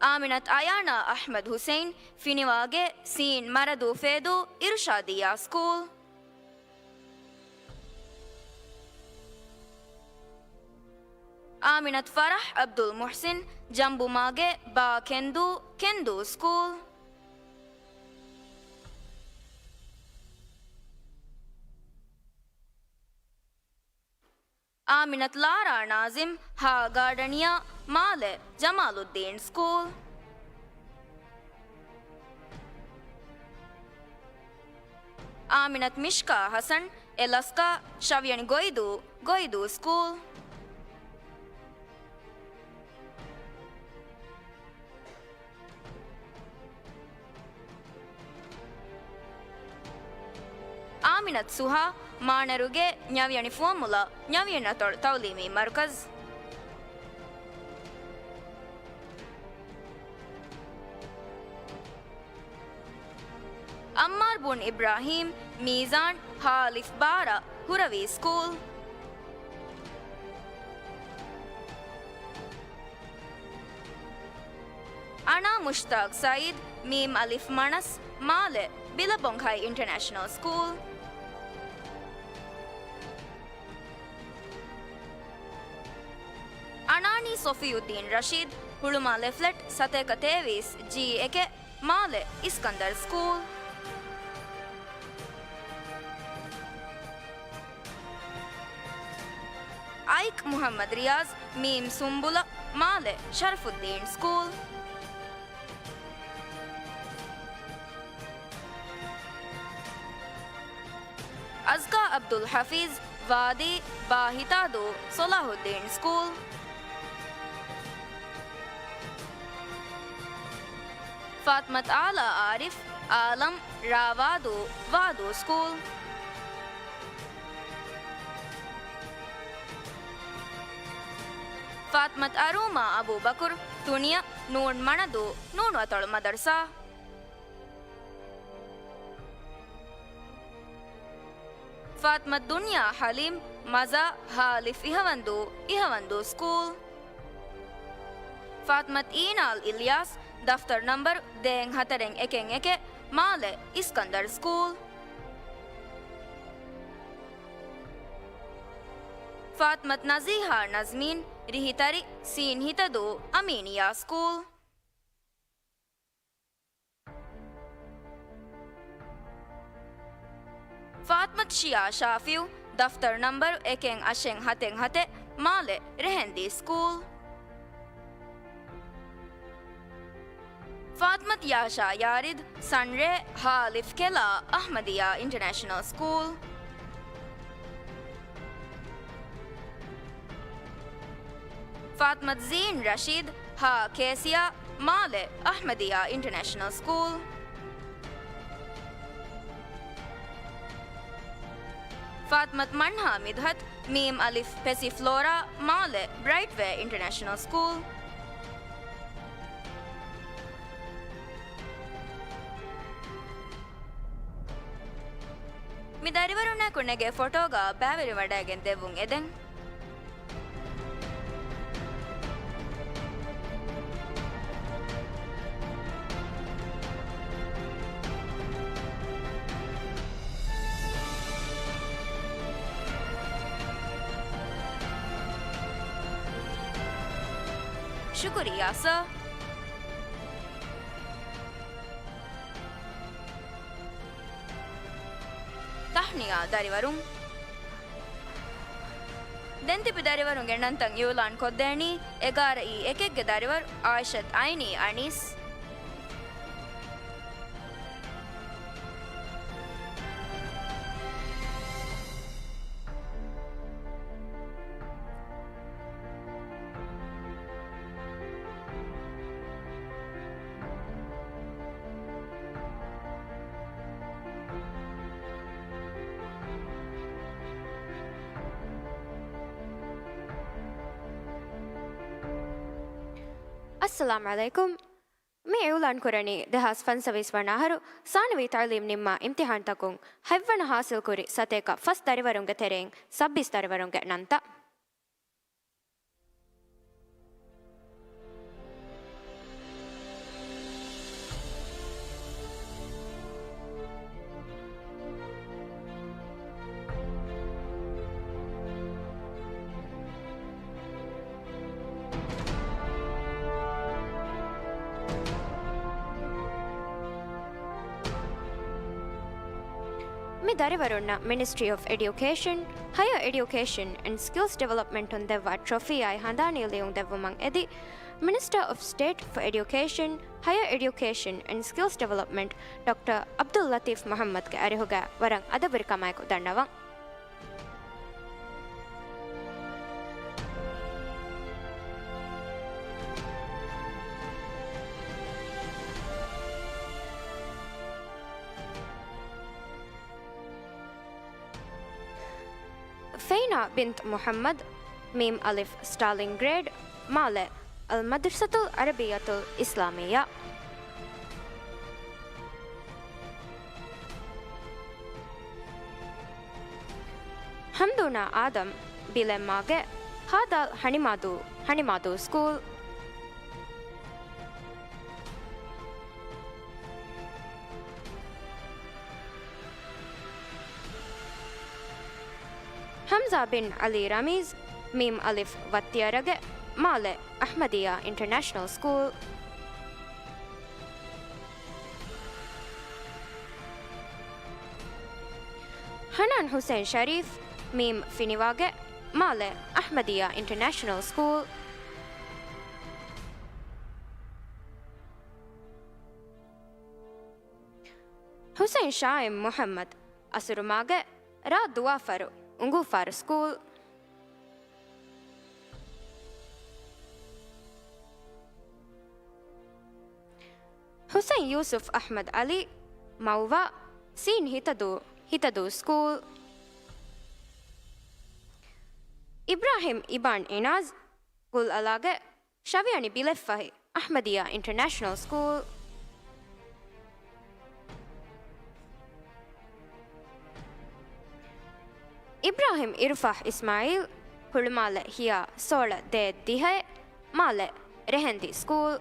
އާމިނަތު އަޔާނާ އަޙްމަދު ޙުސައިން، ފިނިވާގެ، ސީން މަރަދޫ ފޭދޫ، އިރުޝާދިއްޔާ ސްކޫލް. އާމިނަތު ފަރަޙް ޢަބްދުލް މުޙްސިން، ޖަނބުމާގެ ބާ ކެންދޫ، ކެންދޫ ސްކޫލް. އާމިނަތު ލާރާ ނާޒިމް، ހާ ގާޑަނިއާ، މާލެ، ޖަމާލުއްދީން ސްކޫލް. އާމިނަތު މިޝްކާ ޙަސަން، އެލަސްކާ، ށަވިޔަނި ގޮއިދޫ، ގޮއިދޫ ސްކޫލް. އާމިނަތު ސުހާ، މާނަރުގެ ނަވިޔަނި ފުވައްމުލައް، ނަވިޔަނި އަތޮޅު ތަޢުލީމީ މަރުކަޒް. އައްމާރު ބުން އިބްރާހީމް، މީޒާން، ހާ އަލިފް ބާރަ، ހުރަވީ ސްކޫލް. އަނާ މުޝްތާޤް ސަޢީދު، މީމް އަލިފް މަނަސް، މާލެ، ބިލަބޮން ހައި އިންޓަރނޭޝަނަލް ސްކޫލް. އަނާނީ ޞޮފިއުއްދީން ރަޝީދު، ހުޅުމާލެ ފްލެޓް، ސަތޭކަ ތޭވީސް ޖީ އެކެއް، މާލެ، އިސްކަންދަރު ސްކޫލް. އައިކް މުޙައްމަދު ރިޔާޒް، މީމް ސުންބުލަ، މާލެ، ޝަރަފުއްދީން ސްކޫލް. އަޒްކާ ޢަބްދުލް ޙަފީޒް، ވާދީ، ބާ ހިތާދޫ، ޞަލާޙުއްދީން ސްކޫލް. ފާތްމަތު އާލާ އާރިފް، އާލަމް، ރާ ވާދޫ، ވާދޫ ސްކޫލް. ފާތްމަތު އަރޫމާ އަބޫބަކުރު، ތުނިޔަ، ނޫން މަނަދޫ، ނޫނު އަތޮޅު މަދަރުސާ. ފާތްމަތު ދުންޔާ ޙަލީމް، މަޒާ، ހާ އަލިފް އިހަވަންދޫ، އިހަވަންދޫ ސްކޫލް. ފާތްމަތު އީނާލް އިލްޔާސް، ދަފްތަރު ނަންބަރު ދޭއް ހަތަރެއް އެކެއް އެކެއް، މާލެ، އިސްކަންދަރު ސްކޫލް. ފާތްމަތު ނަޒީހާ ނަޒްމީން، ރިހިތަރި، ސީން ހިތަދޫ، އަމީނިއްޔާ ސްކޫލް. ފާތްމަތު ޝިޔާ ޝާފިއު، ދަފްތަރު ނަންބަރު އެކެއް އަށެއް ހަތެއް ހަތެއް، މާލެ، ރެހެންދީ ސްކޫލް. ފާތްމަތު ޔާޝާ ޔާރިދު، ސަންރޭ، ހާ އަލިފް ކެލާ، އަޙްމަދިއްޔާ އިންޓަރނޭޝަނަލް ސްކޫލް. ފާތްމަތު ޒީން ރަޝީދު، ހާ ކޭސިޔާ، މާލެ، އަޙްމަދިއްޔާ އިންޓަރނޭޝަނަލް ސްކޫލް. ފާތްމަތު މަންހާ މިދުހަތު، މީމް އަލިފް ޕެސިފްލޯރާ، މާލެ، ބްރައިޓްވޭ އިންޓަރނޭޝަނަލް ސްކޫލް. މި ދަރިވަރުންނާއެކު ނެގޭ ފޮޓޯގަ ބައިވެރިވަޑައިގެން ދެއްވުން އެދެން. ޝުކުރިއްޔާ، ސާ. ތަހްނިޔާ ދަރިވަރުން. ދެން ތިބި ދަރިވަރުންގެ ނަންތައް އިއުލާން ކޮށްދޭނީ އެގާރަ އީ އެކެއްގެ ދަރިވަރު އާއިޝަތު އައިނީ އަނީސް. އައްސަލާމް ޢަލައިކުމް. މި އިއުލާން ކުރަނީ ދެހާސް ފަންސަވީސް ވަނަ އަހަރު ސާނަވީ ތަޢުލީމް ނިންމާ އިމްތިޙާންތަކުން ހަތްވަނަ ޙާޞިލްކުރި ސަތޭކަ ފަސް ދަރިވަރުންގެ ތެރެއިން ސައްބީސް ދަރިވަރުންގެ ނަންތައް. މި ދަރިވަރުންނަށް މިނިސްޓްރީ އޮފް އެޑިއުކޭޝަން، ހަޔަރ އެޑިއުކޭޝަން އެންޑް ސްކިލްސް ޑިވެލޮޕްމަންޓުން ދެއްވާ ޓްރޮފީއާއި ހަނދާނީ ލިޔުން ދެއްވުމަށް އެދި، މިނިސްޓަރ އޮފް ސްޓޭޓް ފޮ އެޑިއުކޭޝަން، ހަޔަރ އެޑިއުކޭޝަން އެންޑް ސްކިލްސް ޑިވެލޮޕްމަންޓް ޑޮކްޓަރ ޢަބްދުއްލަތީފް މުޙައްމަދުގެ އަރިހުގައި ވަރަށް އަދަބުރިކަމާއެކު ދަންނަވަން. ފެއިނާ ބިންތު މުޙައްމަދު، މީމް އަލިފް ސްޓާލިންގްރޭޑް، މާލެ، އަލްމަދްރަސަތުލް ޢަރަބިއްޔަތުލް އިސްލާމިއްޔާ. ހަމްދޫނާ އާދަމް، ބިލެއްމާގެ، ހާދާލް ހަނިމާދޫ، ހަނިމާދޫ ސްކޫލް. ހަމްޒާ ބިން ޢަލީ ރަމީޒް، މީމް އަލިފް ވައްތިއަރަގެ، މާލެ، އަޙްމަދިއްޔާ އިންޓަރނޭޝަނަލް ސްކޫލް. ޙަނާން ޙުސައިން ޝަރީފް، މީމް ފިނިވާގެ، މާލެ، އަޙްމަދިއްޔާ އިންޓަރނޭޝަނަލް ސްކޫލް. ޙުސައިން ޝާއިމް މުޙައްމަދު، އަސުރުމާގެ، ރ ދުވާފަރު، އުނގޫފާރު ސްކޫލް. ޙުސައިން ޔޫސުފް އަޙްމަދު ޢަލީ، މައުވާ، ސީން ހިތަދޫ، ހިތަދޫ ސްކޫލް. އިބްރާހިމް އިބާން އިނާޒް، ގުލްއަލާގެ، ޝަވިޔަނި ބިލެއްފަހި، އަޙްމަދިއްޔާ އިންޓަރނޭޝަނަލް ސްކޫލް. އިބްރާހިމް އިރުފާހް އިސްމާޢީލް، ހުޅުމާލެ ހިޔާ ސޯޅަ ދޭއް ދިހައެއް، މާލެ، ރެހެންދި ސްކޫލް.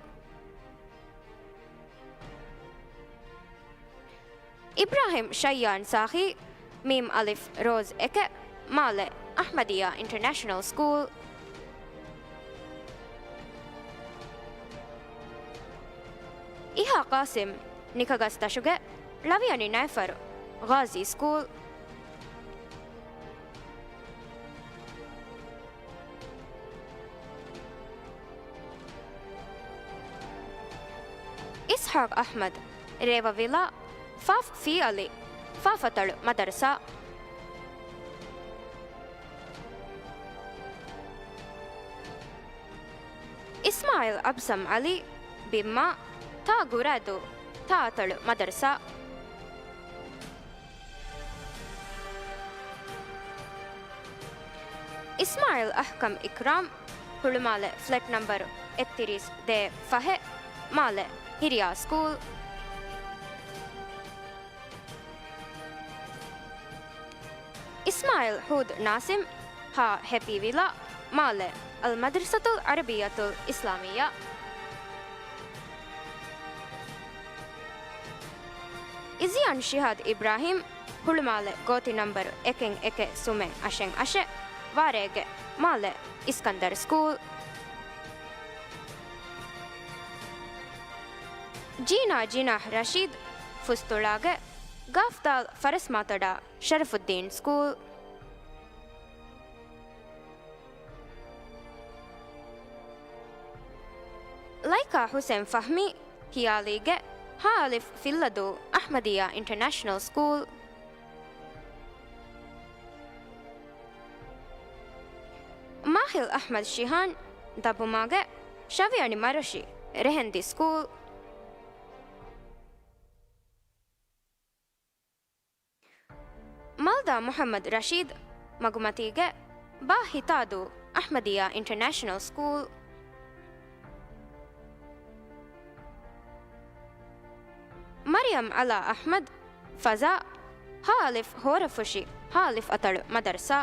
އިބްރާހިމް ޝައްޔާން ސާޚީ، މީމް އަލިފް ރޯޒް އެކެއް، މާލެ، އަޙްމަދިއްޔާ އިންޓަރނޭޝަނަލް ސްކޫލް. އިހާ ޤާސިމް، ނިކަގަސް ދަށުގެ، ޅަވިޔަނި ނައިފަރު، ޣާޒީ ސްކޫލް. އިސްޙާޤް އަޙްމަދު، ރޭވަވިލާ، ފ ފި އަލި، ފ އަތޮޅު މަދަރުސާ. އިސްމާޢީލް އަބްސަމް ޢަލީ، ބިންމާ، ތ ގުރައިދޫ، ތ އަތޮޅު މަދަރުސާ. އިސްމާޢީލް އަޙްކަމް އިކްރާމް، ހުޅުމާލެ ފްލެޓް ނަންބަރު އެއްތިރީސް ދޭއް ފަހެއް، މާލެ، ހިރިޔާ ސްކޫލް. އިސްމާޢީލް ހޫދް ނާސިމް، ހ ހެޕީވިލާ، މާލެ، އަލްމަދްރަސަތުލް ޢަރަބިއްޔަތުލް އިސްލާމިއްޔާ. އިޒިޔާން ޝިހާދް އިބްރާހީމް، ހުޅުމާލެ ގޯތި ނަންބަރު އެކެއް އެކެއް ސުމެއް އަށެއް އަށެއް، ވާރޭގެ، މާލެ، އިސްކަންދަރު ސްކޫލް. ޖީނާ ޖިނާޙް ރަޝީދު، ފުސްތުޅާގެ، ގ ދ ފަރަސް މާތޮޑާ، ޝަރަފުއްދީން ސްކޫލް. ލައިކާ ޙުސެން ފަހްމީ، ހިޔާލީގެ، ހ އަލިފް ފިއްލަދޫ، އަޙްމަދިއްޔާ އިންޓަރނޭޝަނަލް ސްކޫލް. މާހިލް އަޙްމަދު ޝިހާން، ދަބުމާގެ، ޝަވިޔަނި މަރޮށި، ރެހެންދި ސްކޫލް. މަލްދާ މުޙައްމަދު ރަޝީދު، މަގުމަތީގެ، ބ ހިތާދޫ، އަޙްމަދިއްޔާ އިންޓަރނޭޝަނަލް ސްކޫލް. މަރިޔަމް އަލާ އަޙްމަދު، ފަޒާ، ހ އަލިފް ހޯރަފުށި، ހ އަލިފް އަތޮޅު މަދަރުސާ.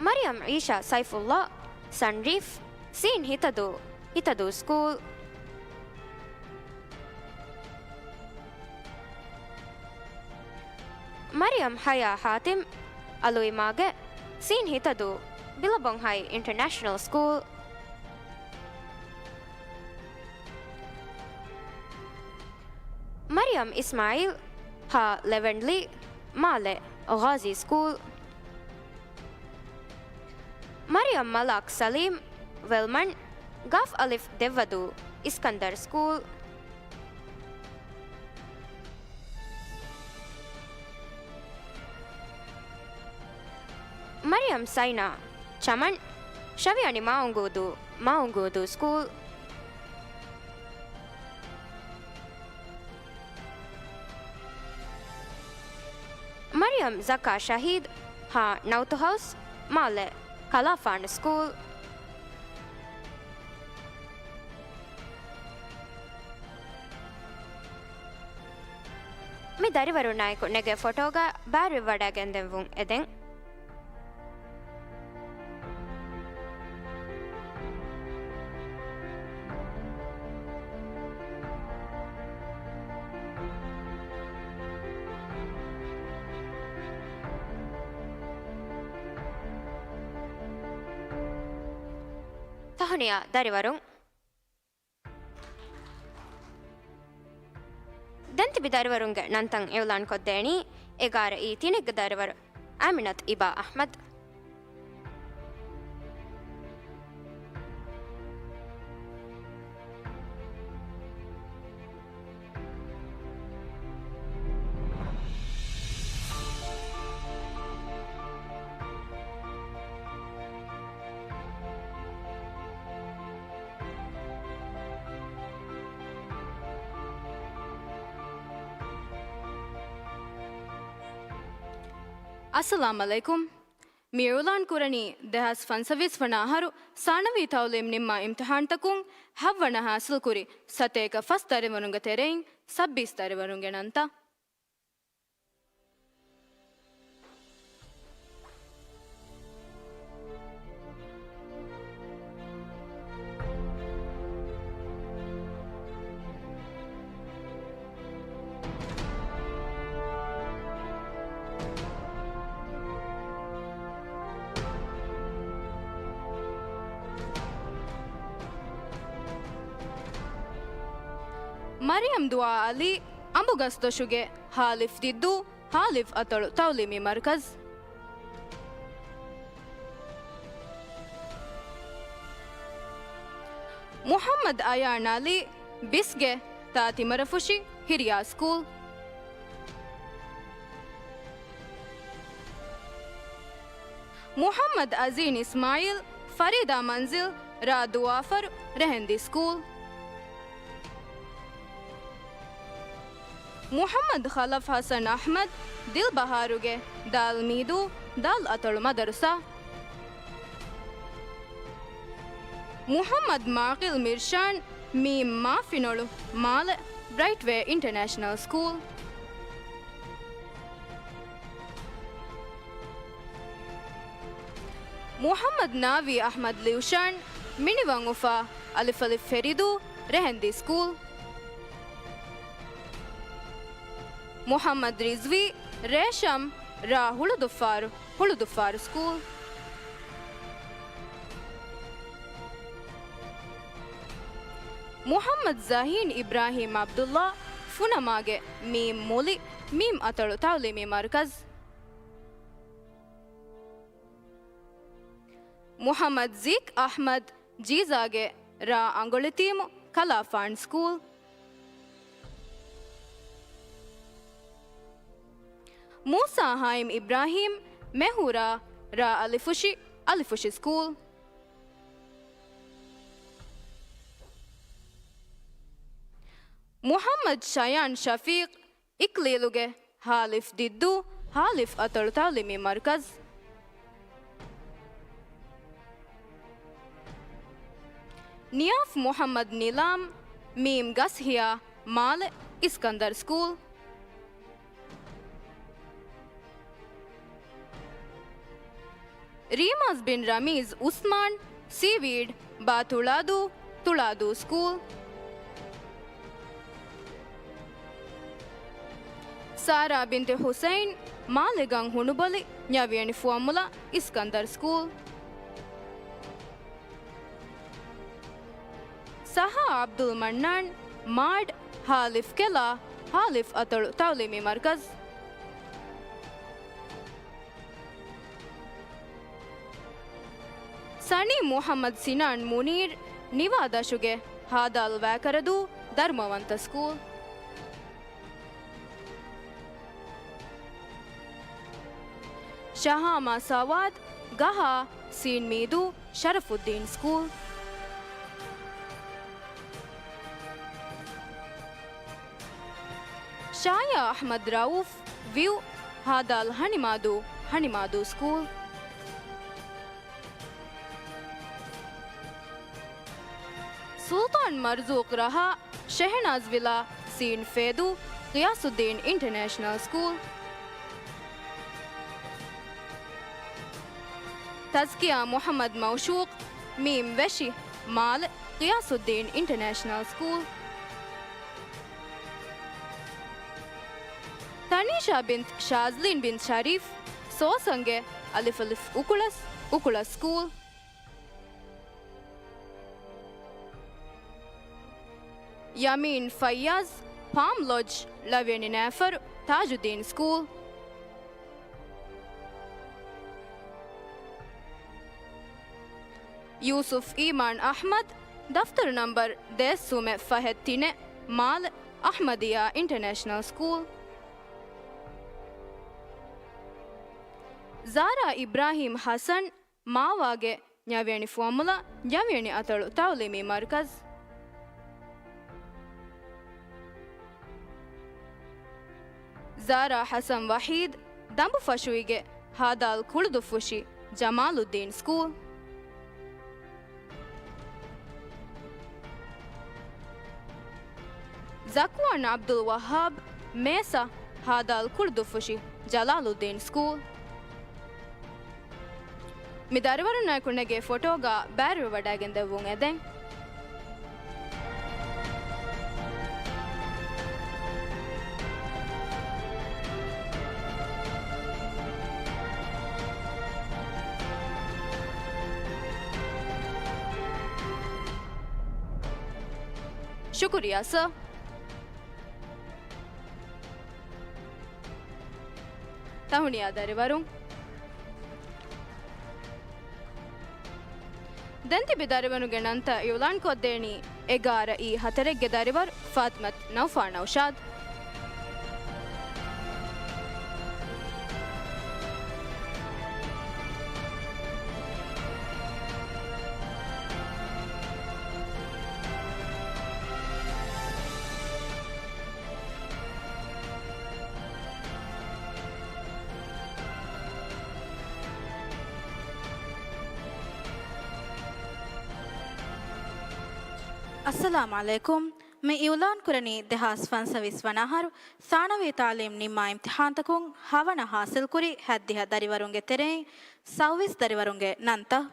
މަރިޔަމް އީޝާ ސައިފުއްލާ، ސަންރީފް، ސީން ހިތަދޫ، ހިތަދޫ ސްކޫލް. މަރިޔަމް ޙަޔާ ޙާތިމް، އަލުއިމާގެ، ސީން ހިތަދޫ، ބިލަބޮންހައި އިންޓަރނޭޝަނަލް ސްކޫލް. މަރިޔަމް އިސްމާއީލް، ހާ ލެވެންޑްލީ، މާލެ، ޣާޒީ ސްކޫލް. މަރިޔަމް މަލާކް ސަލީމް، ވެލްމަން، ގާފް އަލިފް ދެއްވަދޫ، އިސްކަންދަރް ސްކޫލް. މަރިޔަމް ސައިނާ، ޗަމަން، ޝަވިޔަނި މާއުނގޫދޫ، މާއުނގޫދޫ ސްކޫލް. މަރިޔަމް ޒަކާ ޝަހީދު، ހާ ނައުތު ހައުސް، މާލެ، ކަލާފާނު ސްކޫލް. މި ދަރިވަރުންނާއެކު ނެގޭ ފޮޓޯގަ ބާރުވެވަޑައިގެންދެއްވުން އެދެން. ތަހުނިޔާ ދަރިވަރުން. ދެން ތިބި ދަރިވަރުންގެ ނަންތައް އިއުލާންކޮށްދޭނީ އެގާރަ އީ ތިނެއްގެ ދަރިވަރު އާމިނަތު އިބާ އަޙްމަދު. އައްސަލާމް ޢަލައިކުމް. މި އިޢުލާން ކުރަނީ ދެހާސް ފަންސަވީސް ވަނަ އަހަރު ސާނަވީ ތަޢުލީމް ނިންމާ އިމްތިޙާންތަކުން ހައްވަނަ ޙާޞިލްކުރި ސަތޭކަ ފަސް ދަރިވަރުންގެ ތެރެއިން ސައްބީސް ދަރިވަރުންގެ ނަންތައް. މަރިޔަމް ދުޢާ ޢަލީ، އަނބުގަސްދޮށުގެ ހާލިފް ދިއްދޫ، ހާލިފް އަތޮޅު ތަޢުލީމީ މަރުކަޒު. މުޙައްމަދު އަޔާން ޢަލީ، ބިސްގެ ތާ ތިމަރަފުށި ހިރިޔާ ސްކޫލް. މުޙައްމަދު އަޒީން އިސްމާޢީލް، ފަރީދާ މަންޒިލް، ރ. ދުވާފަރު، ރެހެންދި ސްކޫލް. މުޙައްމަދު ޚަލަފް ޙަސަން އަޙްމަދު، ދިލްބަހާރުގެ ދާލް މީދޫ، ދާލް އަތޮޅު މަދަރުސާ. މުޙައްމަދު މާޤިލް މިރްޝާން، މީމް މާފިނޮޅު، މާލެ، ބްރައިޓްވޭ އިންޓަރނޭޝަނަލް ސްކޫލް. މުޙައްމަދު ނާވީ އަޙްމަދު ލިއުޝާން، މިނިވަން އުފާ، އަލިފް އަލިފް ފެރިދޫ، ރެހެންދި ސްކޫލް. މުޙައްމަދު ރިޒްވީ، ރޭޝަމް، ރ. ހުޅުދުއްފާރު، ހުޅުދުއްފާރު ސްކޫލް. މުޙައްމަދު ޒަހީން އިބްރާހީމް ޢަބްދުﷲ، ފުނަމާގެ މީމް މުލި، މީމް އަތޮޅު ތަޢުލީމީ މަރުކަޒު. މުޙައްމަދު ޒީކް އަޙްމަދު، ޖީޒާގެ ރ. އަނގޮޅިތީމު، ކަލާފާން ސްކޫލް. މޫސާ ހާއިމް އިބްރާހީމް، މެހުރާ، ރ. އަލިފުށި، އަލިފުށި ސްކޫލް. މުޙައްމަދު ޝަޔާން ޝަފީޤް، އިކްލީލުގެ ހާލިފް ދިއްދޫ، ހާލިފް އަތޮޅު ތަޢުލީމީ މަރުކަޒު. ނިޔާފް މުޙައްމަދު ނިލާމް، މީމް ގަސްހިޔާ، މާލެ، އިސްކަންދަރް ސްކޫލް. ރީމާޒް ބިން ރަމީޒް އުސްމާން، ސީވީޑް، ބާ ތުޅާދޫ، ތުޅާދޫ ސްކޫލް. ސާރާ ބިންތު ޙުސައިން، މާލެގަން ހުނުބޮލި، ނިޔަވިޔަނި ފުވައްމުލައް، އިސްކަންދަރް ސްކޫލް. ސަހާ ޢަބްދުލް މަންނާން، މާޑް، ހާލިފް ކެލާ، ހާލިފް އަތޮޅު ތައުލީމީ މަރުކަޒް. ސަނީ މުޙައްމަދު ސިނާން މުނީރު ނިވާ ދަށުގެ ހާދާލު ވައިކަރަދޫ ދަރުމަވަންތަ ސްކޫލް. ޝަހާމާ ސަވާދު ގަހާ ސީން މީދޫ ޝަރަފުއްދީން ސްކޫލް. ޝާޔާ އަޙްމަދު ރައޫފް ވިއު ހާދާލު ހަނިމާދޫ ހަނިމާދޫ ސްކޫލް. ސުލްޠާން މަރްޒޫޤް ރަހާ ޝެހެނާޒް ވިލާ ސީން ފޭދޫ ޣިޔާސުއްދީން އިންޓަރނޭޝަނަލް ސްކޫލް. ތަޒްކިޔާ މުޙައްމަދު މައުޝޫޤް މީމް ވެށި މާލެ ޣިޔާސުއްދީން އިންޓަރނޭޝަނަލް ސްކޫލް. ތަނީޝާ ބިންތު ޝާޒްލީން ބިން ޝަރީފް ސޯސަންގެ އަލިފު އުކުޅަސް އުކުޅަސް ސްކޫލް. ޔަމީން ފައްޔާޒް ޕާމް ލޮޖް ޅަވިޔަނި ނައިފަރު ތާޖުއްދީން ސްކޫލް. ޔޫސުފް އީމާން އަޙްމަދު ދަފްތަރު ނަންބަރު ދޭއްސުމެއް ފަހެއް ތިނެއް މާލެ އަޙްމަދިއްޔާ އިންޓަރނޭޝަނަލް ސްކޫލް. ޒާރާ އިބްރާހީމް ޙަސަން މާވާގެ ނަވިޔަނި ފުވައްމުލައް ނަވިޔަނި އަތޮޅު ތައުލީމީ މަރުކަޒް. ޒާރާ ޙަސަން ވަޙީދު ދަނބުފަށުއިގެ ހާދާލު ކުޅުދުއްފުށި ޖަމާލުއްދީން ސްކޫލް. ޒަކުވާން ޢަބްދުލް ވައްހާބް މޭސަ ހާދާލު ކުޅުދުއްފުށި ޖަލާލުއްދީން ސްކޫލް. މި ދަރިވަރުންނާއެކު ނެގޭ ފޮޓޯގަ ބައިވެރިވެވަޑައިގެން ދެއްވުން އެދެން. ޝުކުރިއްޔާ ސަރ. ތަހުނިޔާ ދަރިވަރުން. ދެން ތިބި ދަރިވަރުންގެ ނަންތައް އިޢުލާންކޮށްދޭނީ އެގާރަ އީ ހަތަރެއްގެ ދަރިވަރު ފާތިމަތު ނައުފާ ނައުޝާދު. އައްސަލާމް ޢަލައިކުމް. މި އިޢުލާންކުރަނީ ދެހާސް ފަންސަވީސް ވަނަ އަހަރު ސާނަވީ ތާލީމް ނިންމާ އިމްތިޙާންތަކުން ހަވަނަ ޙާޞިލްކުރި ހައްދިހަ ދަރިވަރުންގެ ތެރެއިން ސައުވީސް ދަރިވަރުންގެ ނަންތައް.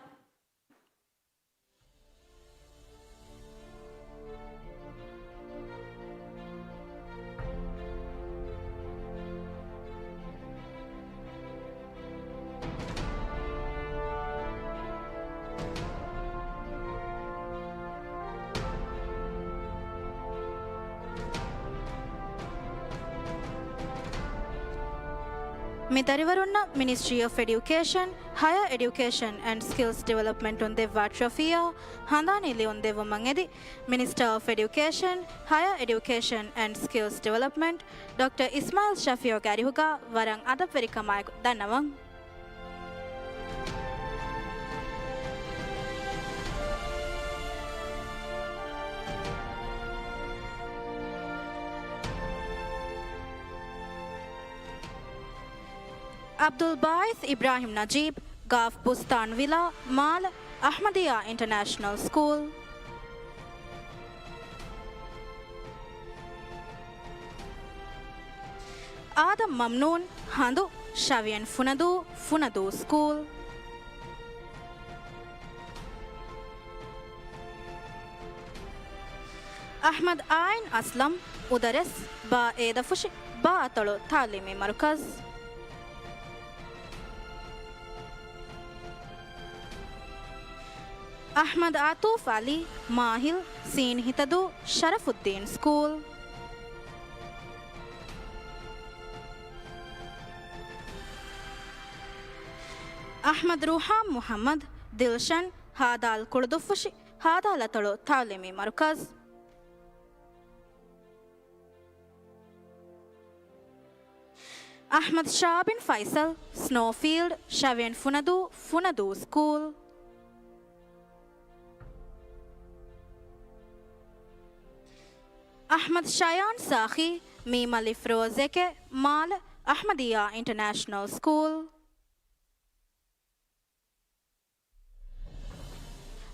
މި ދަރިވަރުންނަށް މިނިސްޓްރީ އޮފް އެޑިއުކޭޝަން، ހަޔަރ އެޑިއުކޭޝަން އެންޑް ސްކިލްސް ޑިވެލޮޕްމަންޓުން ދެއްވާ ޓްރޮފީއާ ހަނދާނީ ލިޔުން ދެއްވުމަށް އެދި، މިނިސްޓަރ އޮފް އެޑިއުކޭޝަން، ހަޔަރ އެޑިއުކޭޝަން އެންޑް ސްކިލްސް ޑިވެލޮޕްމަންޓް، ޑޮކްޓަރ އިސްމާޢީލް ޝަފީޢުގެ އަރިހުގަ ވަރަށް އަދަބްވެރިކަމާއެކު ދަންނަވަން. ޢަބްދުލް ބާއިސް އިބްރާހިމް ނަޖީބް، ގާފް ބުސްތާން ވިލާ، މާލެ އަޙްމަދިއްޔާ އިންޓަރނޭޝަނަލް ސްކޫލް. އާދަމް މަމްނޫން، ހަނދު، ޝަވިޔަން ފުނަދޫ، ފުނަދޫ ސްކޫލް. އަޙްމަދު އާއިން އަސްލަމް، އުދަރެސް، ބާ އޭދަފުށި، ބާ އަތޮޅު ތާލީމީ މަރުކަޒް. އަޙްމަދު އާތޫފް ޢަލީ، މާހިލް، ސީން ހިތަދޫ، ޝަރަފުއްދީން ސްކޫލް. އަޙްމަދު ރޫޙާން މުޙައްމަދު، ދިލްޝަން، ހާދާލް ކުޅުދުއްފުށި، ހާދާލް އަތޮޅު ތަޢުލީމީ މަރުކަޒު. އަޙްމަދު ޝާބިން ފައިސަލް، ސްނޯފީލްޑް، ޝަވިޔަނި ފުނަދޫ، ފުނަދޫ ސްކޫލް. އަޙްމަދު ޝަޔާން ސާޚީ، މީމް އަލިފް ރޯ ޒެކެ، މާލެ، އަޙްމަދިއްޔާ އިންޓަރނޭޝަނަލް ސްކޫލް.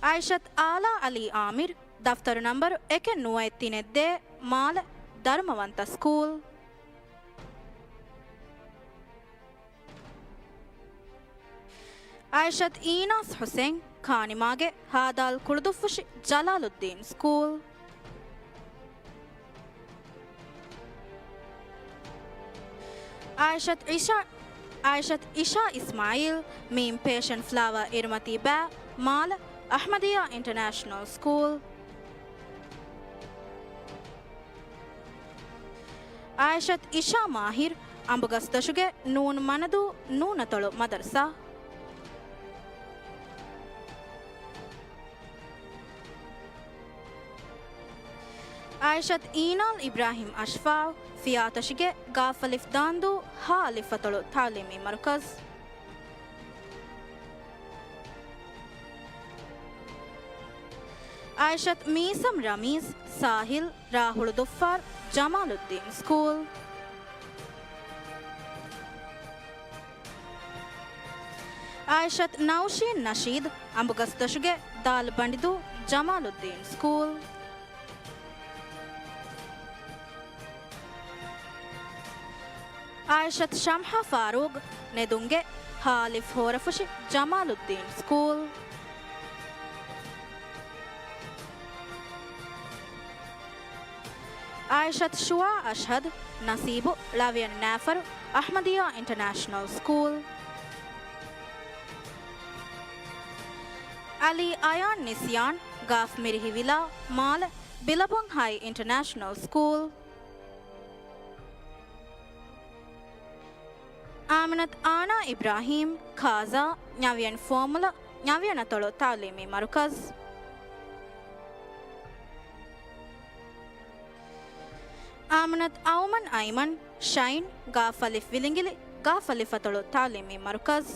އައިޝަތު އާލާ އަލީ އާމިރު، ދަފްތަރު ނަންބަރު އެކެއް ނުވައެއް ތިނެއް ދޭއް، މާލެ، ދަރުމަވަންތަ ސްކޫލް. އައިޝަތު އީނާސް ޙުސެން، ކާނިމާގެ، ހާދާލް ކުޅުދުއްފުށި، ޖަލާލުއްދީން ސްކޫލް. އައިޝަތު އިޝާ، އައިޝަތު އިޝާ އިސްމާއީލް، މީމް ޕޭޝަންޓް ފްލާވާ އިރުމަތީ ބައި، މާލެ، އަޙްމަދިއްޔާ އިންޓަރނޭޝަނަލް ސްކޫލް. އައިޝަތު އިޝާ މާހިރު، އަނބުގަސްދޮށުގެ ނޫން މަނަދޫ ނޫނަތޮޅު މަދަރުސާ. އައިޝަތު އީނާލް އިބްރާހިމް އަޝްފާއު، ފިޔާތޮށިގެ ގާފަލިފް ދާންދޫ ހާ އަލިފް އަތޮޅު ތަޢުލީމީ މަރުކަޒު. އައިޝަތު މީސަމް ރަމީޒް، ސާހިލް، ރާހުޅު ދުއްފާރު، ޖަމާލުއްދީން ސްކޫލް. އައިޝަތު ނައުޝީން ނަޝީދު، އަނބުގަސްދޮށުގެ ދާލު ބަނޑިދޫ، ޖަމާލުއްދީން ސްކޫލް. އައިޝަތު ޝަމްހާ ފާރޫގް، ނެދުންގެ ހާ އަލިފް ހޯރަފުށި، ޖަމާލުއްދީން ސްކޫލް. އައިޝަތު ޝުވާ އަޝްހަދު، ނަސީބު، ޅަވިޔަނި ނައިފަރު، އަޙްމަދިއްޔާ އިންޓަރނޭޝަނަލް ސްކޫލް. އަލީ އަޔާން ނިސްޔާން، ގާފް މިރިހި ވިލާ، މާލެ، ބިލަބޮން ހައި އިންޓަރނޭޝަނަލް ސްކޫލް. އާމިނަތު އާނާ އިބްރާހީމް، ކާޒާ، ނަވިޔަނި ފޯމުލަ، ނަވިޔަނި އަތޮޅު ތަޢުލީމީ މަރުކަޒު. އާމިނަތު އައުމަން އައިމަން، ޝައިން، ގާފަލިފް ވިލިނގިލި، ގާފަލިފް އަތޮޅު ތަޢުލީމީ މަރުކަޒު.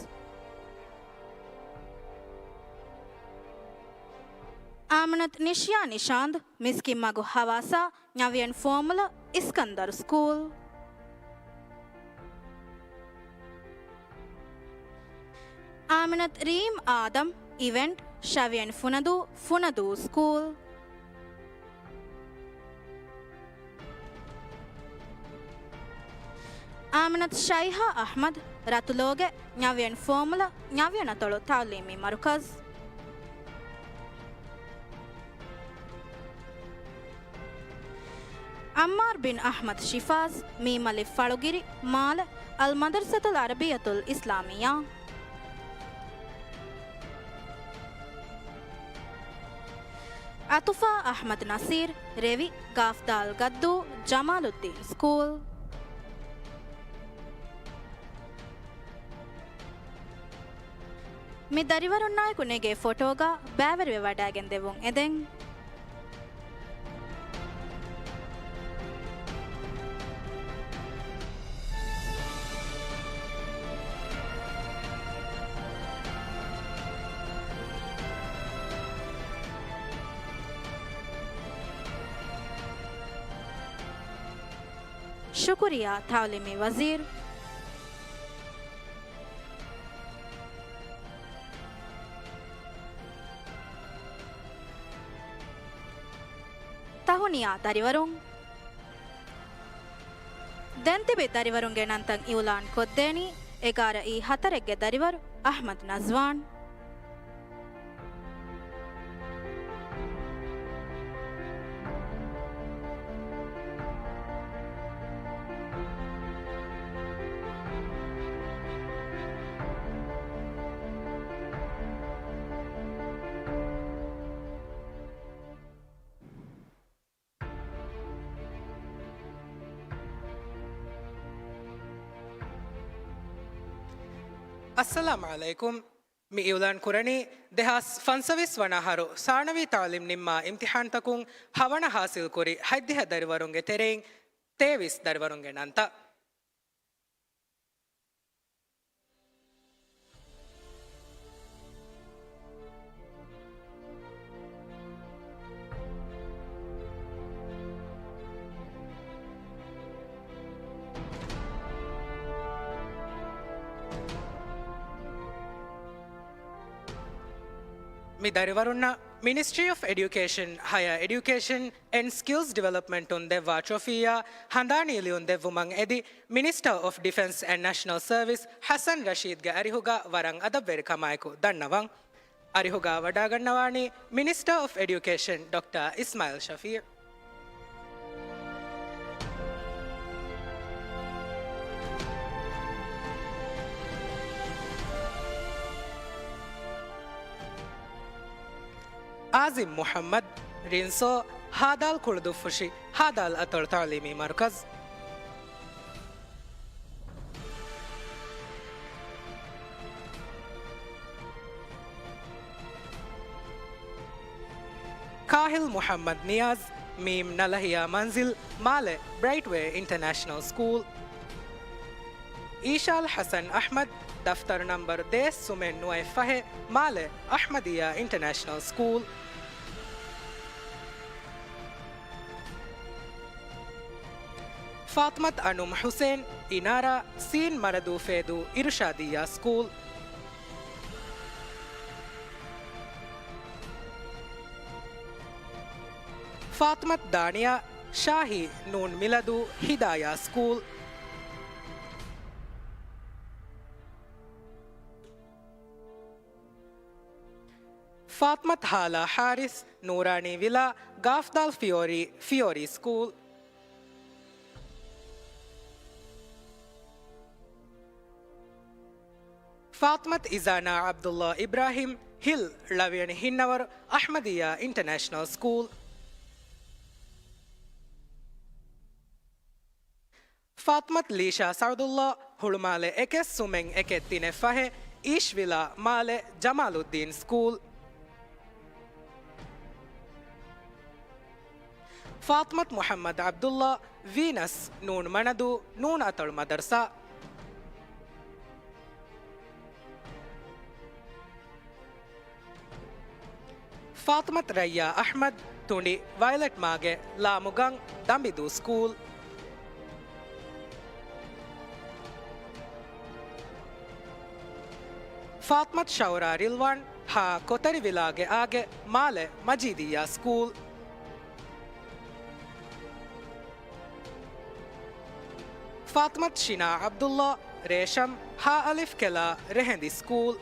އާމިނަތު ނިޝްޔާ ނިޝާންދު، މިސްކިތްމަގު ހަވާސާ، ނަވިޔަނި ފޯމުލަ، އިސްކަންދަރު ސްކޫލް. އާމިނަތު ރީމް އާދަމް، އިވެންޓް، ޝަވިޔަނި ފުނަދޫ، ފުނަދޫ ސްކޫލް. އާމިނަތު ޝައިހާ އަޙްމަދު، ރަތުލޯގެ، ނަވިޔަނި ފޯމުލަ، ނަވިޔަނި އަތޮޅު ތަޢުލީމީ މަރުކަޒު. ޢައްމާރު ބިން އަޙްމަދު ޝިފާޒް، މީމް އަލިފް ފަޅުގިރި، މާލެ، އަލް މަދަރްސަތުލް ޢަރަބިއްޔަތުލް އިސްލާމިއްޔާ. އަތުފާ އަޙްމަދު ނަސީރު، ރެވި، ގާފް ދާލް ގައްދޫ، ޖަމާލުއްދީން ސްކޫލް. މި ދަރިވަރުންނާއެކު ނެގޭ ފޮޓޯގަ ބައިވެރިވެވަޑައިގެން ދެއްވުން އެދެން. ޝުކުރިއްޔާ ތަޢުލީމީ ވަޒީރު. ތަހުނިޔާ ދަރިވަރުން. ދެން ތިބި ދަރިވަރުންގެ ނަންތައް އިއުލާން ކޮށްދޭނީ އެގާރަ އީ ހަތަރެއްގެ ދަރިވަރު އަޙްމަދު ނަޒްވާން. އައްސަލާމު ޢަލައިކުމް. މި އިޢުލާން ކުރަނީ ދެހާސް ފަންސަވީސް ވަނަ އަހަރު ސާނަވީ ތަޢުލީމް ނިންމާ އިމްތިޙާންތަކުން ހަވަނަ ޙާޞިލްކުރި ހަތްދިހަ ދަރިވަރުންގެ ތެރެއިން ތޭވީސް ދަރިވަރުންގެ ނަންތައް. މި ދަރިވަރުންނަށް މިނިސްޓްރީ އޮފް އެޑިއުކޭޝަން، ހަޔަރ އެޑިއުކޭޝަން އެންޑް ސްކިލްސް ޑިވެލޮޕްމަންޓުން ދެއްވާ ޓްރޮފީއާ ހަނދާނީ ލިޔުން ދެއްވުމަށް އެދި، މިނިސްޓަރ އޮފް ޑިފެންސް އެންޑް ނޭޝަނަލް ސަރވިސް ޙަސަން ރަޝީދްގެ އަރިހުގަ ވަރަށް އަދަބުވެރިކަމާއެކު ދަންނަވަން. އަރިހުގަ ވަޑައިގަންނަވާނީ މިނިސްޓަރ އޮފް އެޑިއުކޭޝަން ޑޮކްޓަރ އިސްމާޢީލް ޝަފީޢު. އާޒިމް މުޙައްމަދު، ރިންސޯ، ހާދާލް ކުޅުދުއްފުށި، ހާދާލް އަތޮޅު ތަޢުލީމީ މަރުކަޒު. ކާހިލް މުޙައްމަދު ނިޔާޒް، މީމް ނަލަހިޔާ މަންޒިލް، މާލެ ބްރައިޓް ވޭ އިންޓަރނޭޝަނަލް ސްކޫލް. އީޝާލް ޙަސަން އަޙްމަދު، ދަފްތަރު ނަންބަރު ދޭއް ސުމެއް ނުވައެއް ފަހެއް، މާލެ އަޙްމަދިއްޔާ އިންޓަރނޭޝަނަލް ސްކޫލް. ފާޠިމަތު އަނުމް ޙުސެއިން، އިނާރާ، ސީން މަރަދޫ ފޭދޫ އިރުޝާދިއްޔާ ސްކޫލް. ފާޠިމަތު ދާނިޔާ، ޝާހީ، ނޫން މިލަދޫ ހިދާޔާ ސްކޫލް. ފާޠިމަތު ހާލާ ޙާރިސް، ނޫރާނީ ވިލާ، ގާފްދާލް ފިޔޯރީ، ފިޔޯރީ ސްކޫލް. ފާޠިމަތު އިޒާނާ ޢަބްދުﷲ އިބްރާހީމް، ހިލް، ޅަވިޔަނި ހިންނަވަރު، އަޙްމަދިއްޔާ އިންޓަރނޭޝަނަލް ސްކޫލް. ފާޠިމަތު ލީޝާ ސަޢުދުﷲ، ހުޅުމާލެ އެކެއް ސުމެން އެކެއް ތިނެއް ފަހެއް، އީޝްވިލާ، މާލެ ޖަމާލުއްދީން ސްކޫލް. ފާޠިމަތު މުޙައްމަދު ޢަބްދުﷲ، ވީނަސް، ނޫން މަނަދޫ، ނޫން އަތޮޅު މަދަރުސާ. ފާޠިމަތު ރައްޔާ އަޙްމަދު، ތުނޑި ވަޔޮލެޓް މާގެ، ލާމުގަން، ދަނބިދޫ ސްކޫލް. ފާޠިމަތު ޝައުރާ ރިލްވާން، ހަ ކޮތަރިވިލާގެ އާގެ، މާލެ މަޖީދިއްޔާ ސްކޫލް. ފާޠިމަތު ޝިނާ ޢަބްދުﷲ، ރޭޝަމް، ހަ އަލިފް ކެލާ ރެހެނދި ސްކޫލް.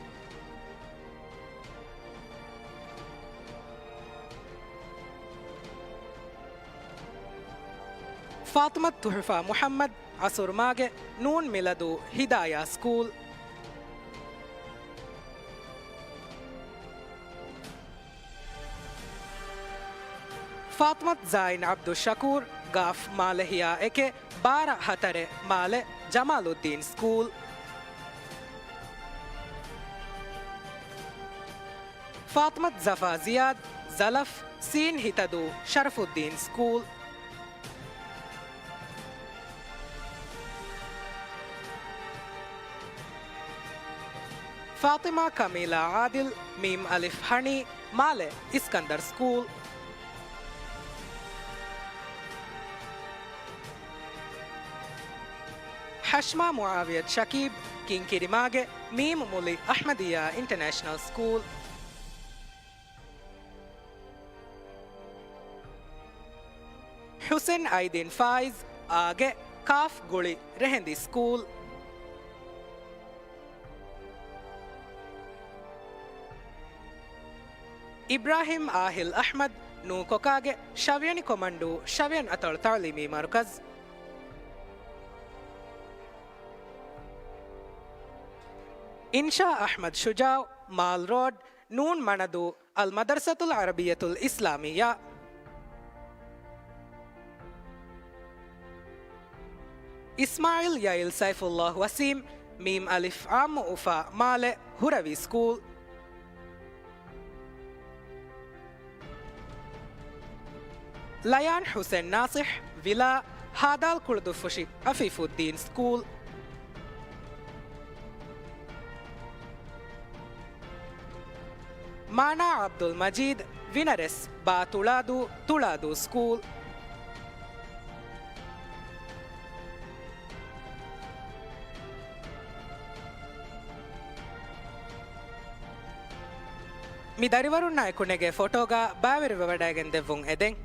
ފާޠިމަތު ތުޙުފާ މުޙައްމަދު، އަސުރުމާގެ، ނޫން މިލަދޫ ހިދާޔާ ސްކޫލް. ފާޠިމަތު ޒާއިން ޢަބްދުއްޝަކޫރު، ގާފް މާލެ ހިޔާ އެކެއް، ބާރަ ހަތަރެއް، މާލެ ޖަމާލުއްދީން ސްކޫލް. ފާޠިމަތު ޒަފާ ޒިޔާދު، ޒަލަފް، ސީން ހިތަދޫ ޝަރަފުއްދީން ސްކޫލް. ފާޠިމާ ކަމީލާ ޢާދިލް، މީމް އަލިފް ހަނީ، މާލެ އިސްކަންދަރް ސްކޫލް. ޙަޝްމާ މުޢާވިޔަތު ޝަކީބް، ކިންކިރިމާގެ، މީމް މުލި އަޙްމަދިއްޔާ އިންޓަރނޭޝަނަލް ސްކޫލް. ޙުސެން އައިދިން ފާއިޒް، އާގެ، ކާފް ގުޅި ރެހެނދި ސްކޫލް. އިބްރާހިމް އާހިލް އަޙްމަދު، ނޫކޮކާގެ، ޝަވިޔަނި ކޮމަންޑޫ، ޝަވިޔަން އަތޮޅު ތަޢުލީމީ މަރުކަޒު. އިންޝާ އަޙްމަދު ޝުޖާއު، މާލް ރޯޑް، ނޫން މަނަދޫ، އަލް މަދަރްސަތުލް ޢަރަބިއްޔަތުލް އިސްލާމިއްޔާ. އިސްމާޢީލް ޔައިލް ސައިފުﷲ ވަސީމް، މީމް އަލިފް އާއްމު އުފާ މާލެ ހުރަވީ ސްކޫލް. ލަޔާން ހުސެން ނާސިހް ވިލާ ހާދާލް ކުޅުދުއްފުށި އަފީފުއްދީން ސްކޫލް. މާނާ ޢަބްދުލް މަޖީދް ވިނަރެސް ބާ ތުޅާދޫ ތުޅާދޫ ސްކޫލް. މި ދަރިވަރުންނާއެކު ނެގޭ ފޮޓޯގަ ބައިވެރިވެވަޑައިގެން ދެއްވުން އެދެން.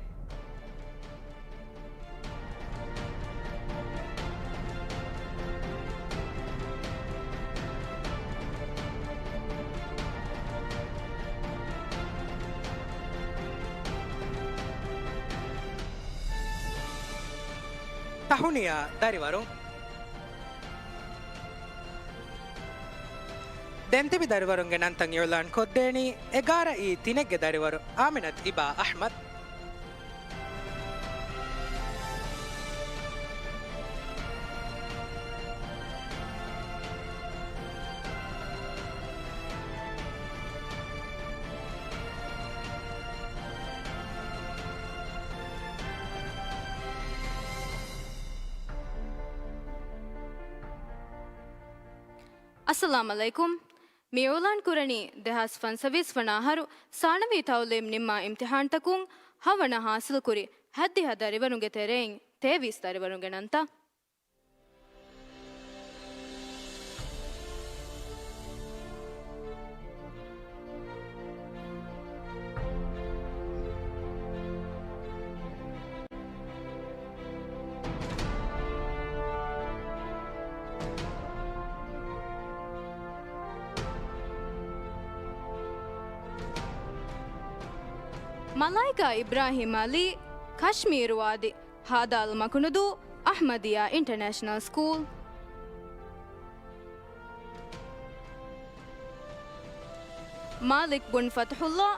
ތަހުނިޔާ ދަރިވަރުން. ދެންތިބި ދަރިވަރުންގެ ނަންތައް އިއުލާން ކޮށްދޭނީ އެގާރައީ ތިނެއްގެ ދަރިވަރު އާމިނަތް އިބާ އަޙްމަދު. އައްސަލާމް ޢަލައިކުމް. މި އިއުލާން ކުރަނީ ދެހާސް ފަންސަވީސް ވަނަ އަހަރު ސާނަވީ ތަޢުލީމް ނިންމާ އިމްތިޙާންތަކުން ހަވަނަ ޙާޞިލްކުރި ހައްދިހަ ދަރިވަރުންގެ ތެރެއިން ތޭވީސް ދަރިވަރުންގެ ނަންތައް. މަލާއިކާ އިބްރާހީމް ޢަލީ، ކަޝްމީރު ވާދި، ހާދާލް މަކުނުދޫ އަޙްމަދިއްޔާ އިންޓަރނޭޝަނަލް ސްކޫލް. މާލިކް ބުން ފަތުޙުﷲ،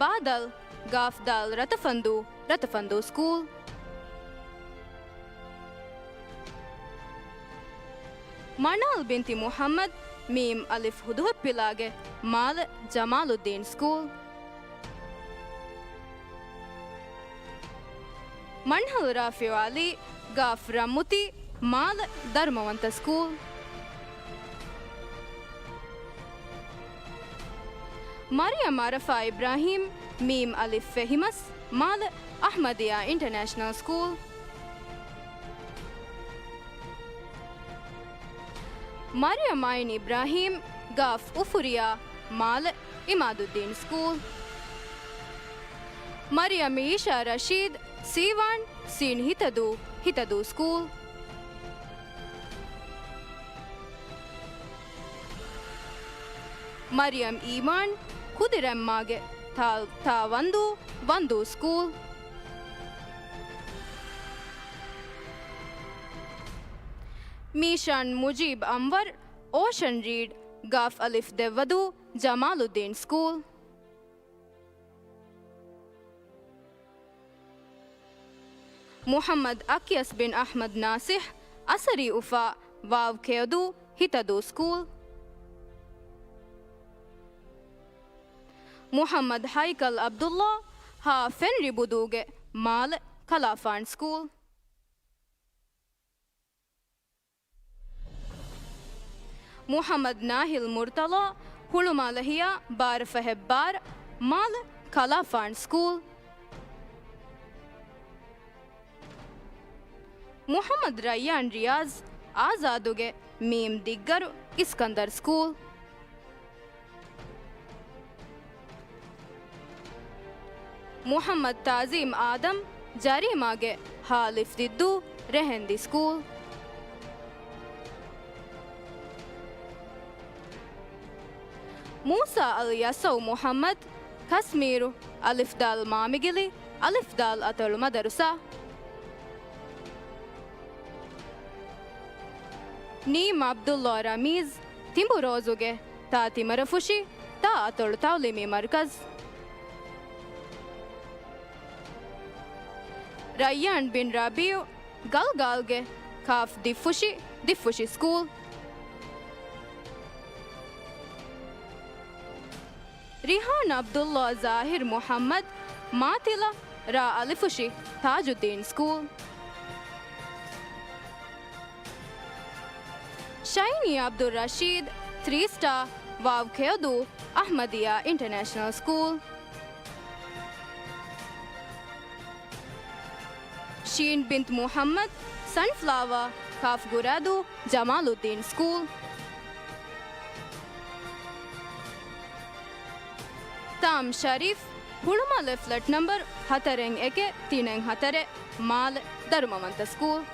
ބާދަލް، ގާފް ދާލް ރަތަފަންދޫ، ރަތަފަންދޫ ސްކޫލް. މަނާލް ބިންތި މުޙައްމަދު، މީމް އަލިފް ހުދުހުއްޕިލާގެ، މާލެ ޖަމާލުއްދީން ސްކޫލް. މަންހަލް ރާފިޢު ޢަލީ، ގާފް ރައްމުތީ، މާލެ ދަރުމަވަންތަ ސްކޫލް. މަރިޔަމް ޢަރަފާ އިބްރާހީމް، މީމް އަލިފް ފެހިމަސް، މާލެ އަޙްމަދިއްޔާ އިންޓަރނޭޝަނަލް ސްކޫލް. މަރިޔަމް ޢައިން އިބްރާހީމް، ގާފް އުފުރިޔާ، މާލެ ޢިމާދުއްދީން ސްކޫލް. މަރިޔަމް އީޝާ ރަޝީދު، ސީ ވާން، ސީން ހިތަދޫ، ހިތަދޫ ސްކޫލް. މަރިޔަމް އީމާން، ކުދިރަތްމާގެ ތާ، ތާ ވަންދޫ، ވަންދޫ ސްކޫލް. މީޝާން މުޖީބް އަންވަރު، އޯޝަން ރީޑް، ގާފް އަލިފް ދެއްވަދޫ، ޖަމާލުއްދީން ސްކޫލް. މުޙައްމަދު އަކްޔަސް ބިން އަޙްމަދު ނާސިޙް، އަސަރީ އުފާ، ވާވް ކެޔޮދޫ، ހިތަދޫ ސްކޫލް. މުޙައްމަދު ހައިކަލް ޢަބްދުﷲ، ހާ ފެންރިބުދޫގެ، މާލެ ކަލާފާން ސްކޫލް. މުޙައްމަދު ނާހިލް މުރްތަޟާ، ހުޅުމާލެ ހިޔާ ބާރަ ފަހެއް ބާރަ، މާލެ ކަލާފާން ސްކޫލް. މުޙައްމަދު ރައްޔާން ރިޔާޒް، އާޒާދުގެ، މީމް ދިއްގަރު، އިސްކަންދަރު ސްކޫލް. މުޙައްމަދު ތާޒީމް އާދަމް، ޖަރީމާގެ، ހާ އަލިފް ދިއްދޫ، ރެހެންދި ސްކޫލް. މޫސާ އަލް ޔަސައު މުޙައްމަދު، ކަސްމީރު، އަލިފް ދާލް މާމިގިލި، އަލިފް ދާލް އަތޮޅު މަދަރުސާ. ނީމް ޢަބްދުﷲ ރަމީޒް، ތިނބުރޯޒުގެ، ތާ ތިމަރަފުށި، ތާ އަތޮޅު ތަޢުލީމީ މަރުކަޒު. ރައްޔާން ބިން ރަބީޢު، ގަލްގާލްގެ، ކާފް ދިއްފުށި، ދިއްފުށި ސްކޫލް. ރިހާން ޢަބްދުﷲ، ޒާހިރް މުޙައްމަދު، މާތިލަ، ރ އަލިފުށި، ތާޖުއްދީން ސްކޫލް. ޝައިނީ ޢަބްދުއްރަޝީދު، ތްރީ ސްޓާ، ވ ކެޔޮދޫ، އަޙްމަދިއްޔާ އިންޓަރނޭޝަނަލް ސްކޫލް. ޝީން ބިންތު މުޙައްމަދު، ސަންފްލާވާ، ކ ގުރާދޫ، ޖަމާލުއްދީން ސްކޫލް. ތާމް ޝަރީފް، ހުޅުމާލެ ފްލެޓް ނަމްބަރު ހަތަރެއް އެކެއް ތިނެއް ހަތަރެއް، މާލެ، ދަރުމަވަންތަ ސްކޫލް.